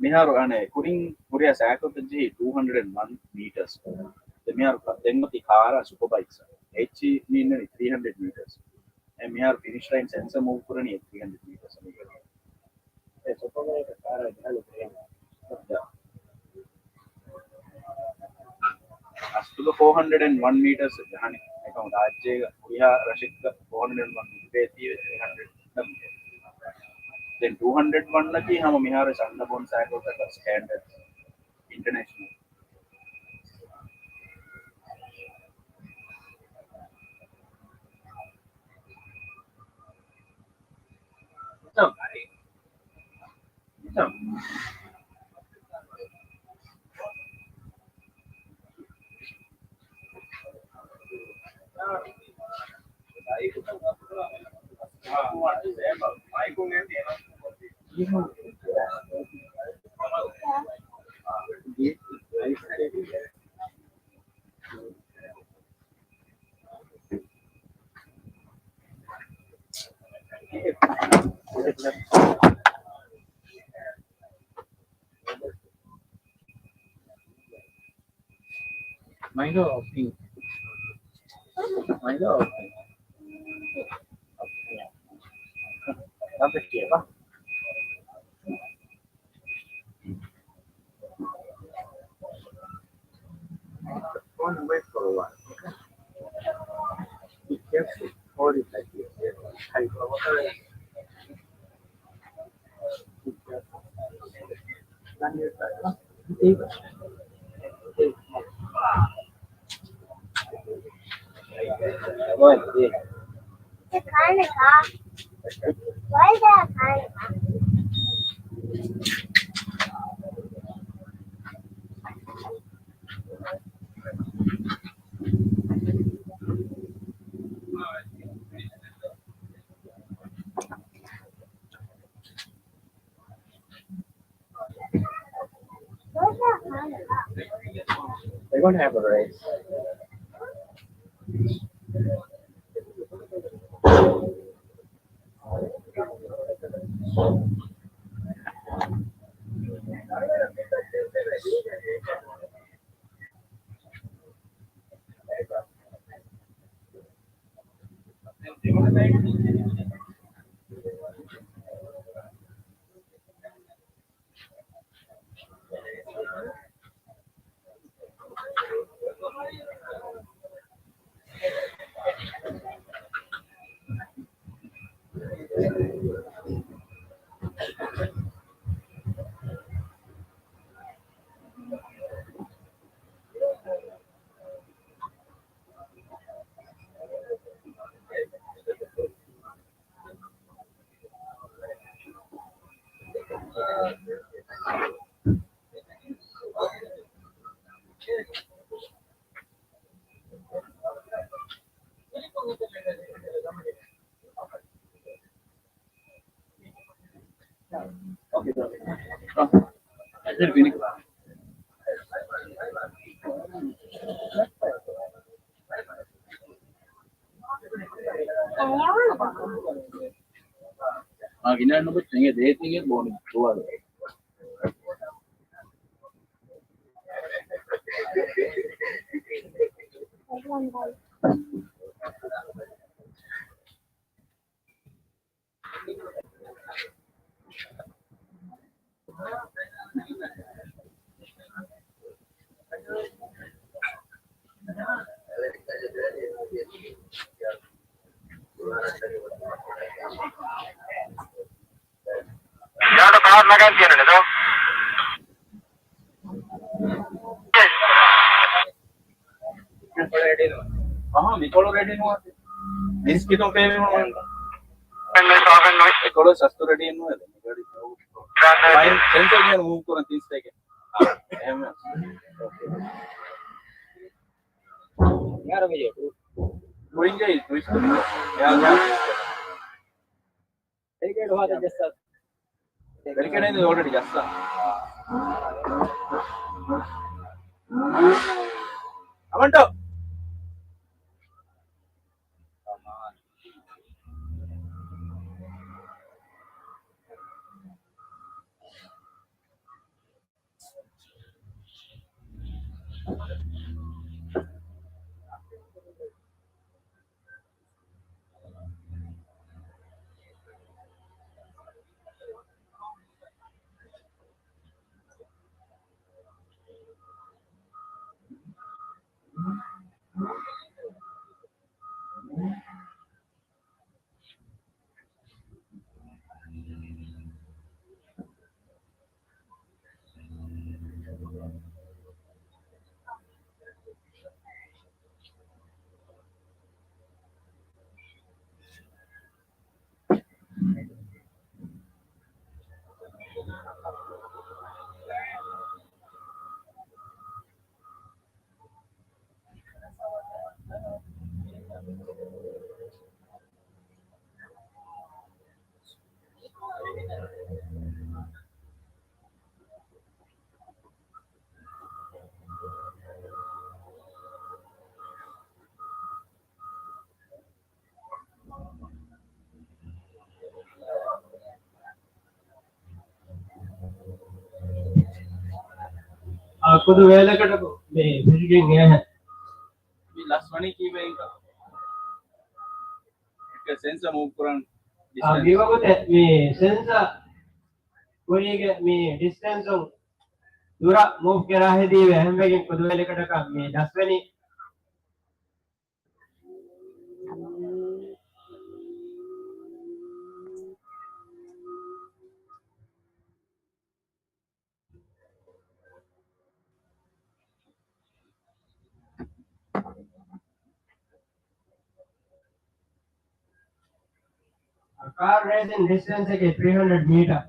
މިހާރު އަނެއް ކުރިން ހުރިހާ ސައިކަލްތައް ޖެހީ ޓޫ ހަންޑްރެޑް އެންޑް ވަން މީޓަރސް. ދެން މިހާރު ކަ-، ދެން އޮތީ ކާރާ ސުޕަ ބައިކްސް. އެއްޗި މި އިންނަނީ ތްރީ ހަންޑްރެޑް މީޓަރސް. އެ މިހާރު ފިނިޝް ލައިން ސެންސަ މޫވް ކުރަނީ ތްރީ ހަންޑްރެޑް މީޓަރސް އަނެއް. އެ ސުޕަ ބައިކް ކާރާ ޖަހަނީ ބެހޭ. އަސްލުގަ ފޯ ހަންޑްރެޑް އެންޑް ވަން މީޓަރސް ޖަހަނީ. އެކަމު ރާއްޖޭގަ ހުރިހާ ރަށެއްގަ ފޯ ހަންޑްރެޑް އެންޑް ވަން ލިބޭތީވެ ތްރީ ހަންޑްރެޑް ދަން. ދެން ޓޫ ހަންޑްރެޑް ވަން އަކީ ހަމަ މިހާރު އަންނަ ބޮން ސައިކަލްތަކަށް ސްޓޭންޑަޑް އިންޓަނޭޝަނަލް. މައިންޑް އޮފް ޕިންކް. މައިންޑް އޮފް ޕިންކް. ނަމްބަރ ކިޔަވާ. ފޯން ނަމްބަރ ކޮޅުވާ. ހައި. We're gonna have a race. އާ، ގިނަ ނުބު ތެނގެ ދޭތިގެ ބޯނި ދުވާލު. އިރާދަ ފާރު ނަގަން ތިޔަނަނެ ދޯ. އަހަ، މިކޮޅު ރެޑީ ނުވާތި. މިސްކިތުން ފޭވީ ނުވާނެ. އެކޮޅު ސަސްތު ރެޑީ ނުވޭ. ފައިން ސެންސަރ ގެން މޫވް ކުރަން ތިން ސެކެންޑް. އާ، އެހެންވެ. އޯކޭ. ކުރިން ޖެހި ޓްވިސްޓް ކުރިން. އެއާ ޖާ ޓްވިސްޓް. ބެރިކޭޑް ހޯދަން ޖައްސާ. ބެރިކޭޑް އިން އޯލްރެޑީ ޖައްސާ. އަމަންޓޯ. އާ، ކުދި ވޭލަކަށްޓަކު މި ފިށިގެން އެހެން. މި ލަސްވަނީ ކީއްވެ އިންކަ؟ ސެންސަ މޫވް ކުރަން އާ، ޑިސްޓެންސް. މިވަގުތެ މި ސެންސަ ކުރީގެ މި ޑިސްޓެންސުން ދުރަށް މޫވް ކެރާ ހެދީވެ އެހެންވެގެން ކުދި ވޭލަކަށްޓަކަށް މި ލަސްވެނީ. ކާރް ރޭސިން ޑިސްޓެންސް އަކީ ތްރީ ހަންޑްރެޑް މީޓަރ.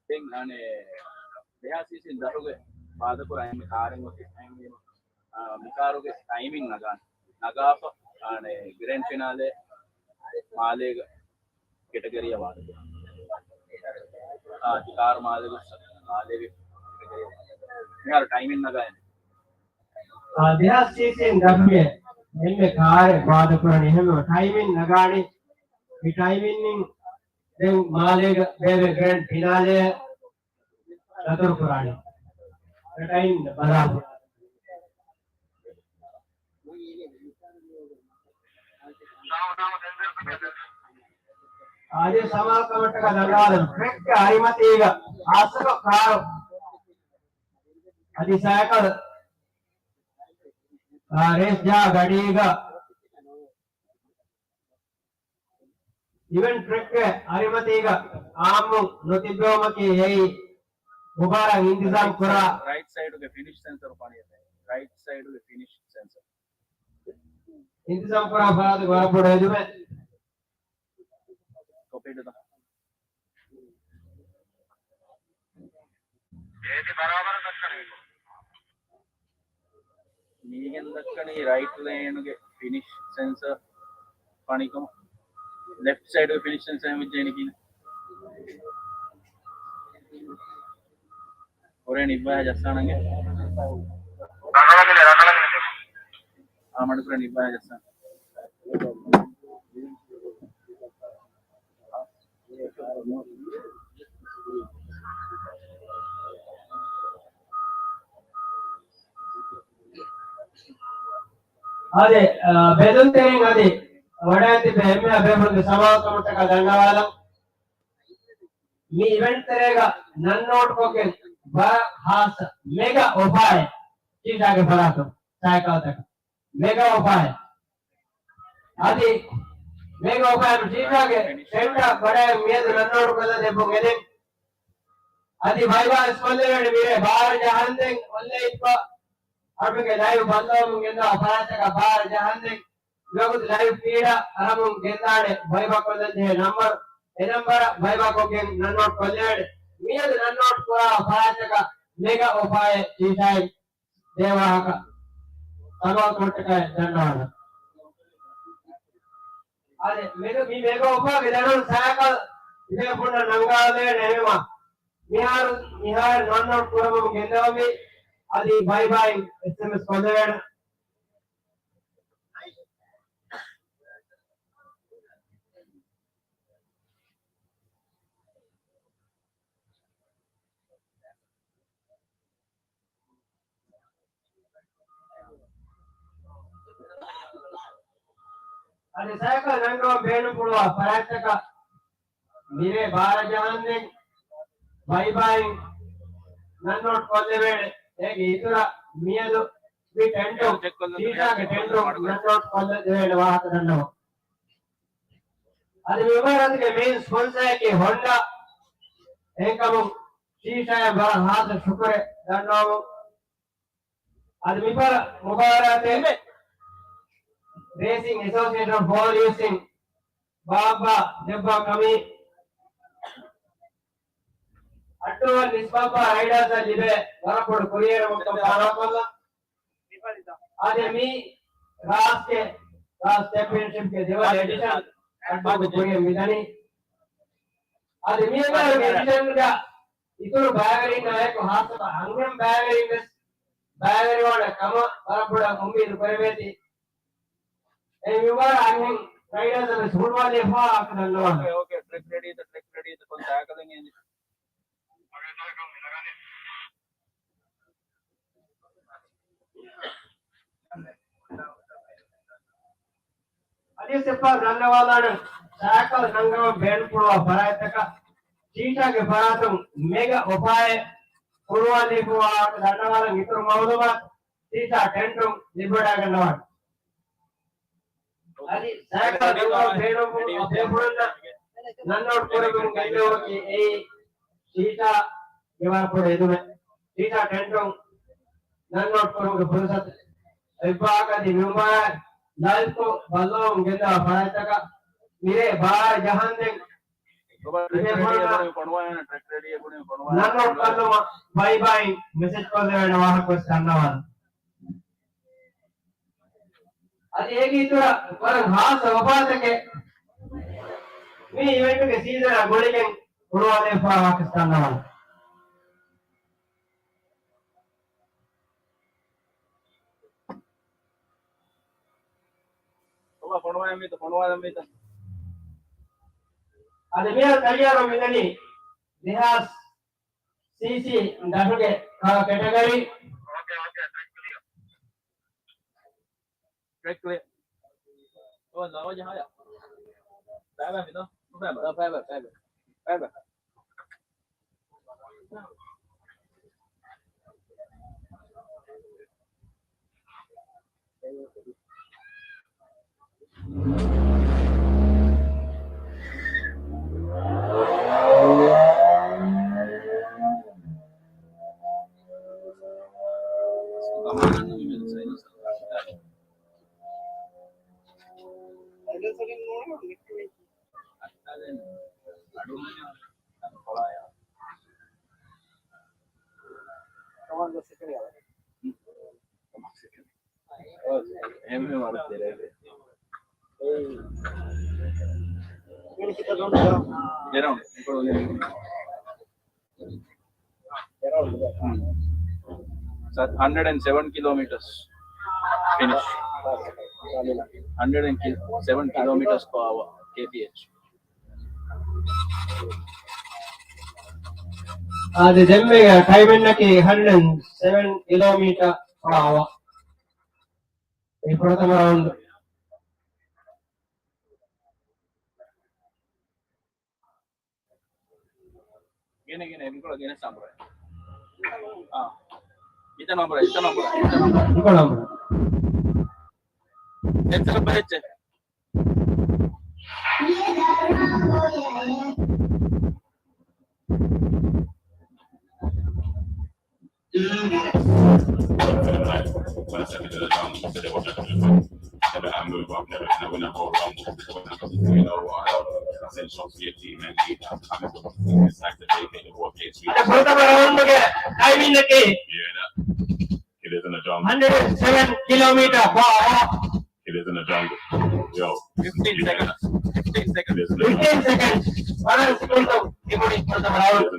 ދެން އަނެއް ދެހާސް ވިސީ ދަހުގެ ވާދަކުރާ އެންމެ ކާރެއް އޮތީ އެހެންވީމަ، އާ، މި ކާރުގެ ޓައިމިން ނަގާނެ. ނަގާފަ އަނެއް ގްރޭންޑް ފިނާލޭ މާލޭގަ ކެޓަގަރީއަށް ވާދަކުރާ. އާ، ތި ކާރު މާލޭ ގޮސް މާލޭގެ ކެޓަގަރީއަށް ވާދަކުރާ. މިހާރު ޓައިމިން ނަގާނެ. އާ، ދެހާސް ވިސީ ދަހުގެ އެންމެ ކާރެއް ވާދަކުރަނީ އެހެންވީމަ ޓައިމިން ނަގާނީ. މި ޓައިމިން ދެން މާލޭގަ ބޭބެ ގްރޭންޑް ފިނާލޭ ދަތުރު ކުރާނީ. އެ ޓައިމް ބަލާފަ. އާދެ، ސަމާލުކަމަށްޓަކާ ދަންނަވާލަން. ޓްރެކްގެ އަރިމަތީގަ ހާއްސަކޮށް ކާރު އަދި ސައިކަލް، އާ، ރޭސް ޖާ ގަޑީގަ އިވެންޓް ޓްރެކްގެ އަރިމަތީގަ އާއްމު ނުތިއްބެވުމަކީ އެއީ މުބާރާތް އިންތިޒާމް ކުރާ ރައިޓް ސައިޑުގެ ފިނިޝް ސެންސަރު ފަނި. ރައިޓް ސައިޑުގެ ފިނިޝް ސެންސަރު. އިންތިޒާމް ކުރާ ފަރާތުގެ ވަރަށް ބޮޑު ހެދުމެއް. ކޮޕީޑު ދާ. އޭތި ބަރާބަރަށް ދައްކަނީ. މީގެން ދައްކަނީ ރައިޓް ލޭނުގެ ފިނިޝް ސެންސަރ ފަނިކަމަށް. ލެފްޓް ސައިޑުގެ ފިނިޝް ސެންސަރ އެއް ހުއްޖެނިކީ. ކުރެން އިއްވާ ޖައްސާނަންގެ. ރަނގަޅަށް މިލެ، ރަނގަޅަށް މިލެ. އާ، މަޑުކުރެން އިއްވާ ޖައްސާނަން. އާދެ، އާ، ބެލުންތެރިން އަދި ވަޑައިގަތި އެންމެ ބޭފުޅުންގެ ސަމާލުކަމަށްޓަކާ ދަންނަވާލަން. މި އިވެންޓް ތެރޭގަ ނަން ނޯޓްކޮށްގެން ވަރަށް ހާއްސަ މެގަ އޮފާއެއް ޓީޓާގެ ފަރާތުން ސައިކަލްތަކަށް. މެގަ އޮފާއެއް. އަދި މެގަ އޮފާއެއް ޓީޓާގެ ޓެންޑަރ ވަޑައި މިއަދު ނަން ނޯޓް ކޮށްލަ ދެއްވުން އެދެން. އަދި ބައިވާ އިސްކޮށްލެވޭނެ މިރޭ ބާރަ ޖަހަންދެން އޮންލައިންކޮށް އަޅުގެ ލައިވް ބައްލަވަމުން ގެންދާ ފަރާތްތަކަށް ބާރަ ޖަހަންދެން މިވަގުތު ލައިވް ފީޑަށް އަރަމުން ގެންދާނެ ބައިވާ ކޮށްލަން ޖެހޭ ނަންބަރު، އެ ނަންބަރަށް ބައިވާ ކޮށްގެން ނަން ނޯޓް ކޮށްލެވޭނެ. މިއަދު ނަން ނޯޓް ކުރާ ފަރާތްތަކަށް މެގަ އޮފާއެއް ޓީޓާއިން ދޭ ވާހަކަ ސަމާލުކަމަށްޓަކާ ދަންނަވާލަން. އާދެ، މެގަ، މި މެގަ އޮފާގެ ދަރުން ސައިކަލް ތިބޭފުޅުންނަށް ނަންގާލެވޭނެ އެހެންވީމަ، މިހާރު، މިހާރު ނަން ނޯޓް ކުރަމުން ގެންދަވަމީ އަދި ބައި ބައި އެސްއެމްއެސް ކޮށްލެވޭނެ. އަދި ސައިކަލް ނަންގަވަން ބޭނުންފުޅުވާ ފަރާތްތަކަށް މިރޭ ބާރަ ޖަހަންދެން ބައިބައިން ނަން ނޯޓް ކޮށްލެވޭނެ. އޭގެ އިތުރަށް މިއަދު މި ޓެންޓު، ޓީޓާގެ ޓެންޓު ނަން ނޯޓް ކޮށްލެވޭނެ ވާހަކަ ދަންނަވަން. އަދި މި މުބާރާތުގެ މެއިން ސްޕޮންސަރއަކީ ހޮންޑާ. އެހެންކަމުން ޓީޓާއަށް ވަރަށް ހާއްސަ ޝުކުރެއް ދަންނަވަމުން. އަދި މިފަހަރު މުބާރާތެއް ރޭސިން އެސޯސިއޭޝަން އޮފް އޯލް ޔޫސްއިން ބާއްވާ ދެއްވާ ކަމީ އައްޑޫއަށް ނިސްބަތްވާ ރައިޑާސްއަށް ލިބޭ ވަރަށް ބޮޑު ކުރިއެރުމަކަށް ފާހަގަކޮށްލަން. އަދި މި ރާސްގެ، ރާސް ޗެމްޕިއަންޝިޕްގެ ދެވަނަ އެޑިޝަން އައްޑޫގެ ކުރިއަށް މިދަނީ. އަދި މި އެވަރުގެ އެޑިޝަންގަ އިތުރު ބައިވެރިންނާއެކު ހާއްސަކޮށް އަންހެން ބައިވެރިން ވެސް ބައިވެރިވާނެ ކަމަށް ވަރަށް ބޮޑަށް އުއްމީދު ކުރެވޭތީ. އެ މިވާ އަންހެން ރައިޑާސް ވެސް ހުޅުވާލި ފާހަގަ ދަންނަވާނެ. އޯކޭ، އޯކޭ. ޓްރެކް ރެޑީތަ؟ ޓްރެކް ރެޑީތަ؟ ކޮން ސައިކަލެއް އެނގި؟ އަދި ސެފާ ދަންނަވާލާނަން ސައިކަލް ނަންގަވަން ބޭނުންފުޅުވާ ފަރާތްތަކަށް ޓީޓާގެ ފަރާތުން މެގަ އޮފާއެއް ހުޅުވާލީފުޅުވާ ދަންނަވާލަން. އިތުރު މައުލޫމާތު ޓީޓާ ޓެންޓުން ލިބިވަޑައިގަންނަވާނެ. އަދި ސައިކަލް ނަންގަވަން ބޭނުންފުޅުވާ ބޭފުޅުންނަށް ނަން ނޯޓް ކުރެވުމުން ގެންދެވުމަކީ އެއީ ޓީޓާގެ ވަރަށް ބޮޑު އެދުމެއް. ޓީޓާ ޓެންޓުން ނަން ނޯޓް ކުރުމުގެ ފުރުސަތު އެއްވާކަދި މި މުބާރާތް ލައިވްކޮށް ބައްލަވަމުން ގެންދަވާ ފަރާތްތަކަށް މިރޭ ބާރަ ޖަހަންދެން ޓްރެކް ރެޑީ އެބުނި ފޮނުވާނެ، ޓްރެކް ރެޑީ އެބުނި ފޮނުވާނެ. ނަން ނޯޓް ކޮށްލުމަށް ބައި ބައި މެސެޖް ކޮށްލެވޭނެ ވާހަކަ ވެސް ދަންނަވާނެ. އަދި އޭގެ އިތުރަށް ވަރަށް ހާއްސަ އޮފާތަކެއް މި އިވެންޓުގެ ސީޒަނާ ގުޅިގެން ހުޅުވާލެވިފާ ވާކަސް ދަންނަވާނެ. އަދި މިއަދު ތައްޔާރު މިދަނީ ދެހާސް ސީސީ ދަށުގެ ކަ-، ކެޓަގަރީ. ޓްރެކް ކްލިއަރ. އޮ، ލަވަ ޖަހާޔާ. ބައި ބައި މިދޯ. ބައި ބައި. ބައި ބައި، ބައި ބައި. ބައި ބައި. އެހެންވީމަ ވަރަށް ދެރަވޭ. ދެރަ އުން. ހަންޑްރެޑް އެންޑް ސެވަން ކިލޯމީޓަރސް ފިނިޝް. ހަންޑްރެޑް އެންޑް ސެވަން ކިލޯމީޓަރސް ޕާވާ ކޭޕީއެޗް. އާދެ، ދެންމެ ޓައިމެއްނަކީ ހަންޑްރެޑް އެންޑް ސެވަން ކިލޯމީޓަރ ޕާވާ. އެ ފުރަތަމަ ރައުންޑް. ގެނެ، ގެނެ، މިކޮޅަށް ގެނެސް އަނބުރާ. އާ. އިތަން އަނބުރާ، އިތަން އަނބުރާ، އިތަން އަނބުރާ. އިތަން އަނބުރާ. އެއްޗެއް ބަހެއްޗެއް. އަދި ފުރަތަމަ ރައުންޑްގެ ޓައިމިންއަކީ ހަންޑްރެޑް ސެވަން ކިލޯމީޓަރ ޕާ އަވަރ. ފިފްޓީން ސެކަންޑް. ފިފްޓީން ސެކަންޑް. ވަރަށް ސިކުންތު ތިބުނީ ފުރަތަމަ ރައުންޑް.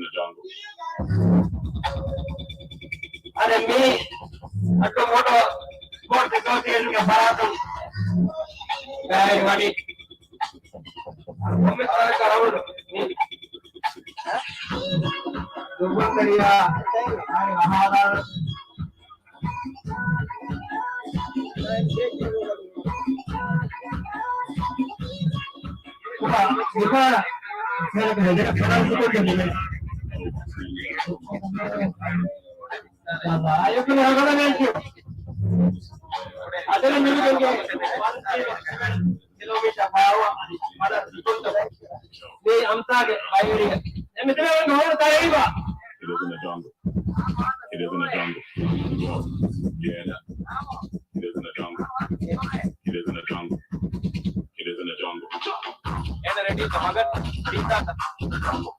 އަދި މި އައްޑޫ މޯޓޯ ސްޕޯޓްސް އެސޯސިއޭޝަންގެ ފަރާތުން ގާތް ވަނީ. ކޮންމެ ސާރަކަށް ރައުންޑް މި ދުއްވަންތެރިޔާ އަހާލާނަ. ކިލޯމީޓަރ ބާވަ މި އަމްސާގެ ބައިވެރިގަ. އެ މިތަނަށް ހޯދު ތަރައިބާ. It is in the jungle. It is in the jungle. Yeah. It is in the jungle. It is in the jungle. It is in the jungle. އޭނަ ރެޑީތަ؟ މަގަށް ދީތާތަ؟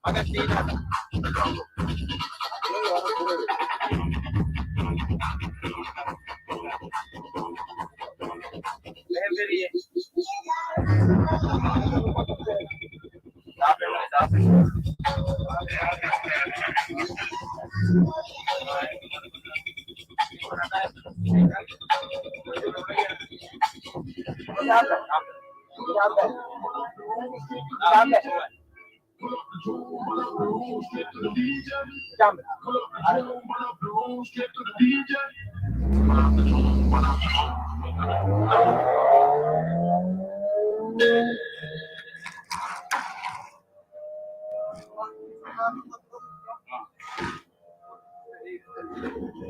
މަގަށް ދީތާތަ؟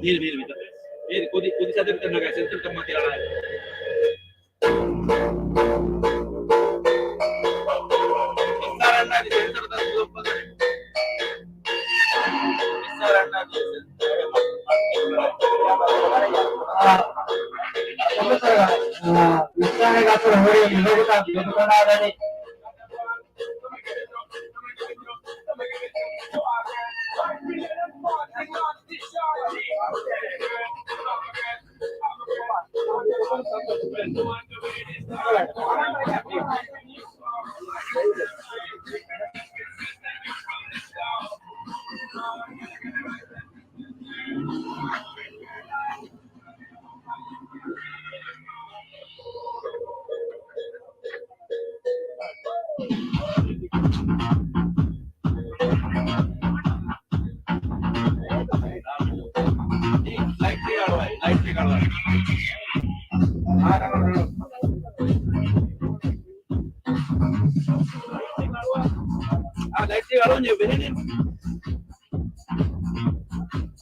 މީރި، މީރި، މީރި. މީރި، ކުދި، ކުދި ސަދަ މީޓަރ ނަގާ، ސެންސަރ ތައްމާ ތި އަޅާ. އާ، އާ، މިސާރެއް ގާތުރަ ހުރި މިލޯގުތައް ގެދުކޮށްލާދަނީ.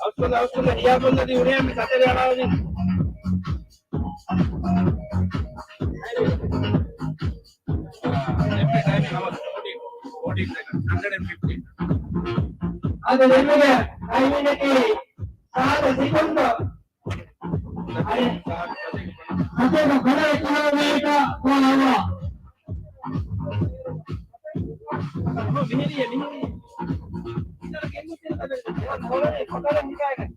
އައުސްކޮށްލަ، އައުސްކޮށްލަ، ހިޔާކޮށްލަ ދިޔުނޭ މި ސަތެރި އަޅާވަނީ. އާ، ދެންމެ ޓައިމިން ހަމަ ފޯޓީން، ފޯޓީން ސެކަންޑް، ހަންޑްރެޑް އެންޑް ފިފްޓީން. އަދި ދެންމެގެ ޓައިމިންއަކީ ސާދަ ސިކުންޑު. އަދި ސަތޭކަ ކޮޅަށް ކިލޯމީޓަރ ފޯރ އަވަރ. މިހިރީ، މިހިރީ. އިތަރަ ގެންގޮސް އިން ކަލޭ. ހޯރަނީ ފޮޓޯ ހިނގާގެން.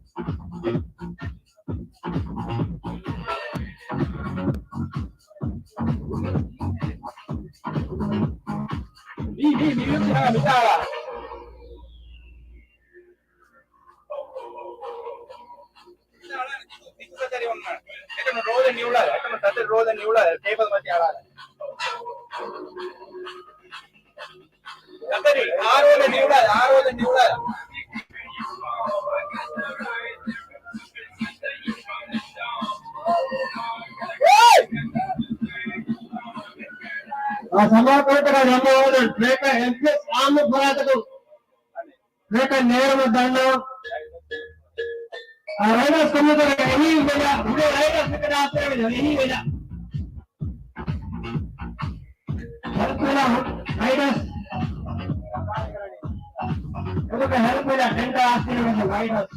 މި މިއުޒިކް ހަމަ މިތާ އަޅާ. މިތާ އަޅާ، މިތު ސަތަރި އޮންނާނެ. އެކަން ރޯދަ ނިއުޅާ، އެކަން ސަތަރި ރޯދަ ނިއުޅާ، ޓޭބަލް މަތި އަޅާ. ސަތަރި، އާ ރޯދަ ނިއުޅާ، އާ ރޯދަ ނިއުޅާ. އާ، ސަމާ ކޯޓަކަށް ނަމަ އޮންނަން ޓްރޭކަށް އެމްޕީއެސް އާއްމު ފަރާތަކުން ޓްރޭކަށް ނޭރުމަށް ދަންނަވަން. އާ، ރައިޑާސް ކޮމިޓީގެ އެހީ ވެލާ، ހުރޭ ރައިޑާސް އެކަނި އާސްތެރެ ވެލާ، އެހީ ވެލާ. ހެލްޕް ވެލާ، ރައިޑާސް. ހެލްޕް ވެލާ، ޓެންޓް އާސްތެރެ ވެލާ، ރައިޑާސް.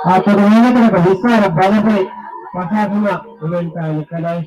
އާ، ތަދު މީހަކަށް ވިސްނާލަ ބަލަހެއް ފަސާފުމަށް އުމެންތާ ނިކަލައި.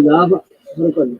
ލާފަ ހުރުކޮށްލި.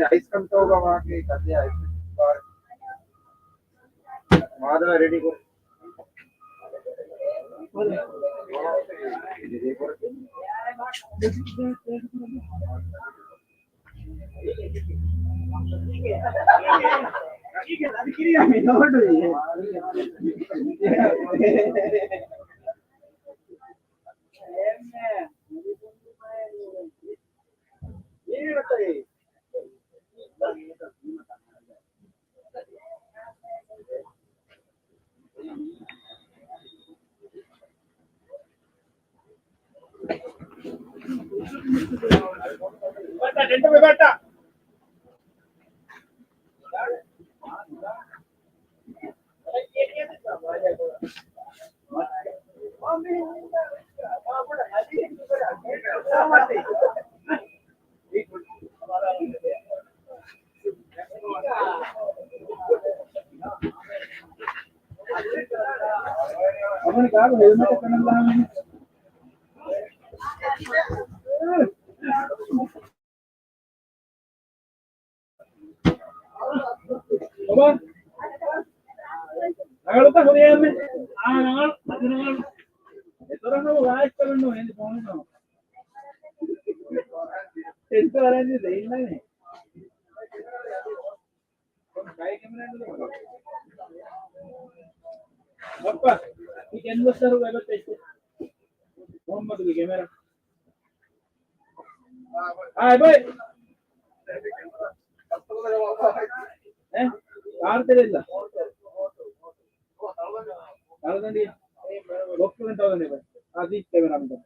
އައިސް ކަންތައް ވާގެ ކަދޭ އައިސް މާދަމާ ރެޑީ ކޮށް. ރަނގަޅުތަ ހުރިހާ އެންމެ؟ އާ، ރަނގަޅު، އަދި ރަނގަޅު. އެތަރަށް ނަމަ ވާއިސް ކަމެއް ނޫން، އެނދި ފޯނު ނަމަ. އެންތަ ވަރަން ދެއިންނަނީ. ބައްޕަ، މި ކެންވަސް އަރު އެބަ ތެއްސެ. މުހައްމަދުގެ ކެމެރާ. އާ، ބޮއި. އެ؟ ކާރު ތެރެއްލަ. ތަޅުދަނޑި. ބޮކްސް ތަޅުދަނޑި ބޮއި. އާ، ދީ ކެމެރާ މިދަން.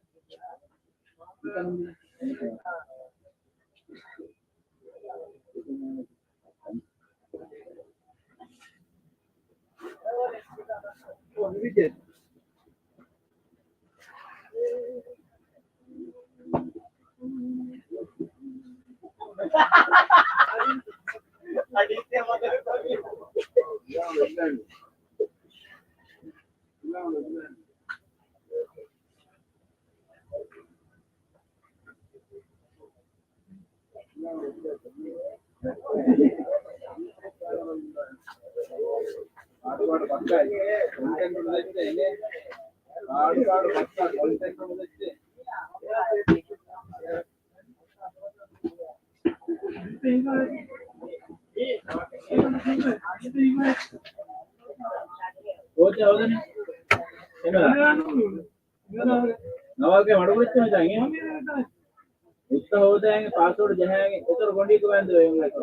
ނަވާލްގެ މަޑު ކުރިއްޖެ މިތާ އިނގޭ. އުއްތަ ހޯދާގެ ޕާސްވޯޑް ޖަހާގެ އެތަރު ގޮނޑީ ކުމެންދު އެއުނގަތު.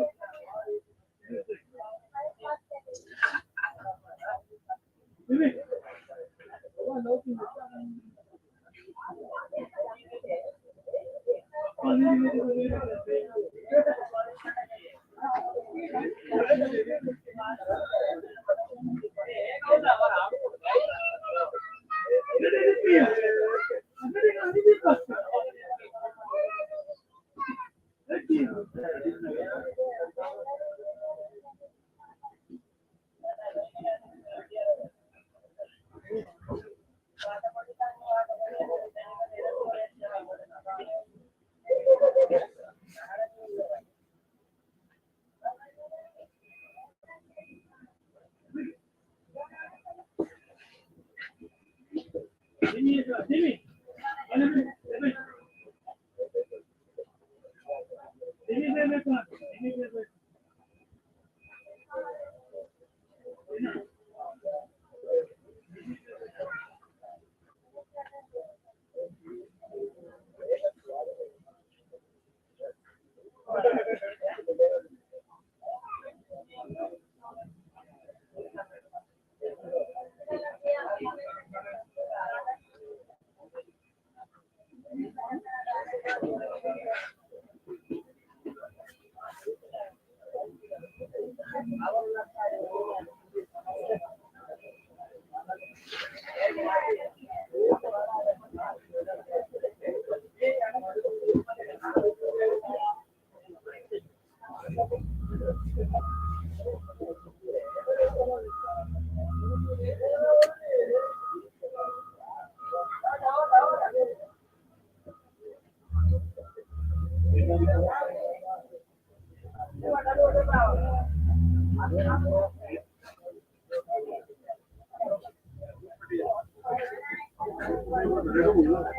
އައްސަލާމު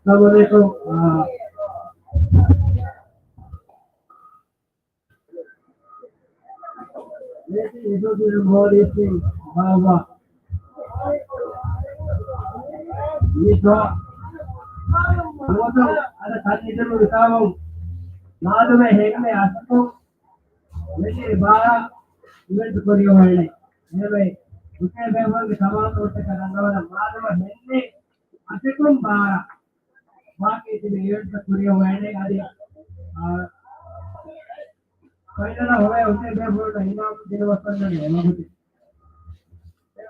ޢަލައިކުމް. އާ، މިއީ އެސޯސިއޭޝަން މޯލްޑިވްސް އިން ބާވާ. މި ދުވަހު ނުވަތަ އަދި ކަންނިދުނު ހިސާބުން މާދަމާ ހެންމެ އަސިކު މެދު ބާރަ އިވެންޓް ކުރިއަށް އޮވޭނެ. އެހެންވެ، ހުސެން ބޭފުޅުގެ ސަމާލުކަމަށްޓަކާ ރަނގަޅަށް މާދަމާ ހެންމެ އަސިކުން ބާރަ ވާކީ ތިބި އިވެންޓްތައް ކުރިއަށް އޮވޭނެ. އަދި، އާ، ފައިނަލަށް ހޮވޭ ހުސެން ބޭފުޅުންނަށް އިނާމު ދިނުމަށް ވަންދެން ވަގުތު.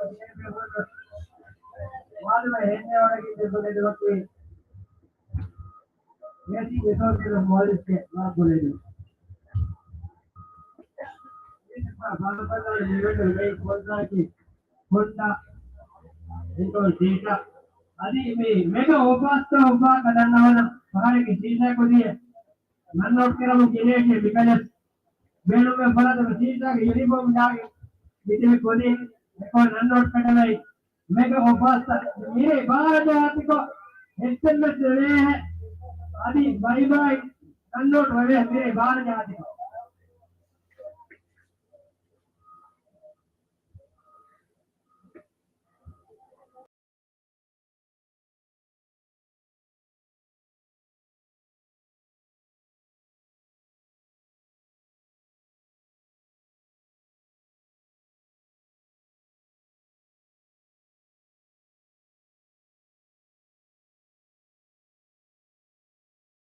ހުސެން ބޭފުޅުން މާދަމާ ހެންމެ ވަނަގެން ދެއްވަގެން ދެއްވަކީ މޭސި އެސޯސިއޭޝަން މޯލްޑިވްސްގެ މާ ބުނެދުން. މީސި ފާ ފާފަތާ މިވެންޑަ މޭ ކޮންޓްރާކްޓް ހޮންޑާ އިންކޯ ސީޓާ. އަދި މި މެގަ އޮފާސްތައް އޮފާ ކަދަންނަވަނަ ފަހަރެއްގެ ސީޓާ ކުދިޔަ ނަން އައުޓް ކެރަމު ގިނޭޓި މިކަލެސް ބޭނުމެއް ފަރާތުގެ ސީޓާގެ ޔުނީފޯމް ދާގެ މިތިބި ކުދި އެކޯ ނަން އައުޓް ކަޓަމެ މެގަ އޮފާސްތައް މިރޭ ބާރަ ޖާތިކޮށް އެސްއެމްއެސް ވެވޭހެ އަދި ބައިބައި ނަން އައުޓް ވެވޭ މިރޭ ބާރަ ޖާތިކޮށް.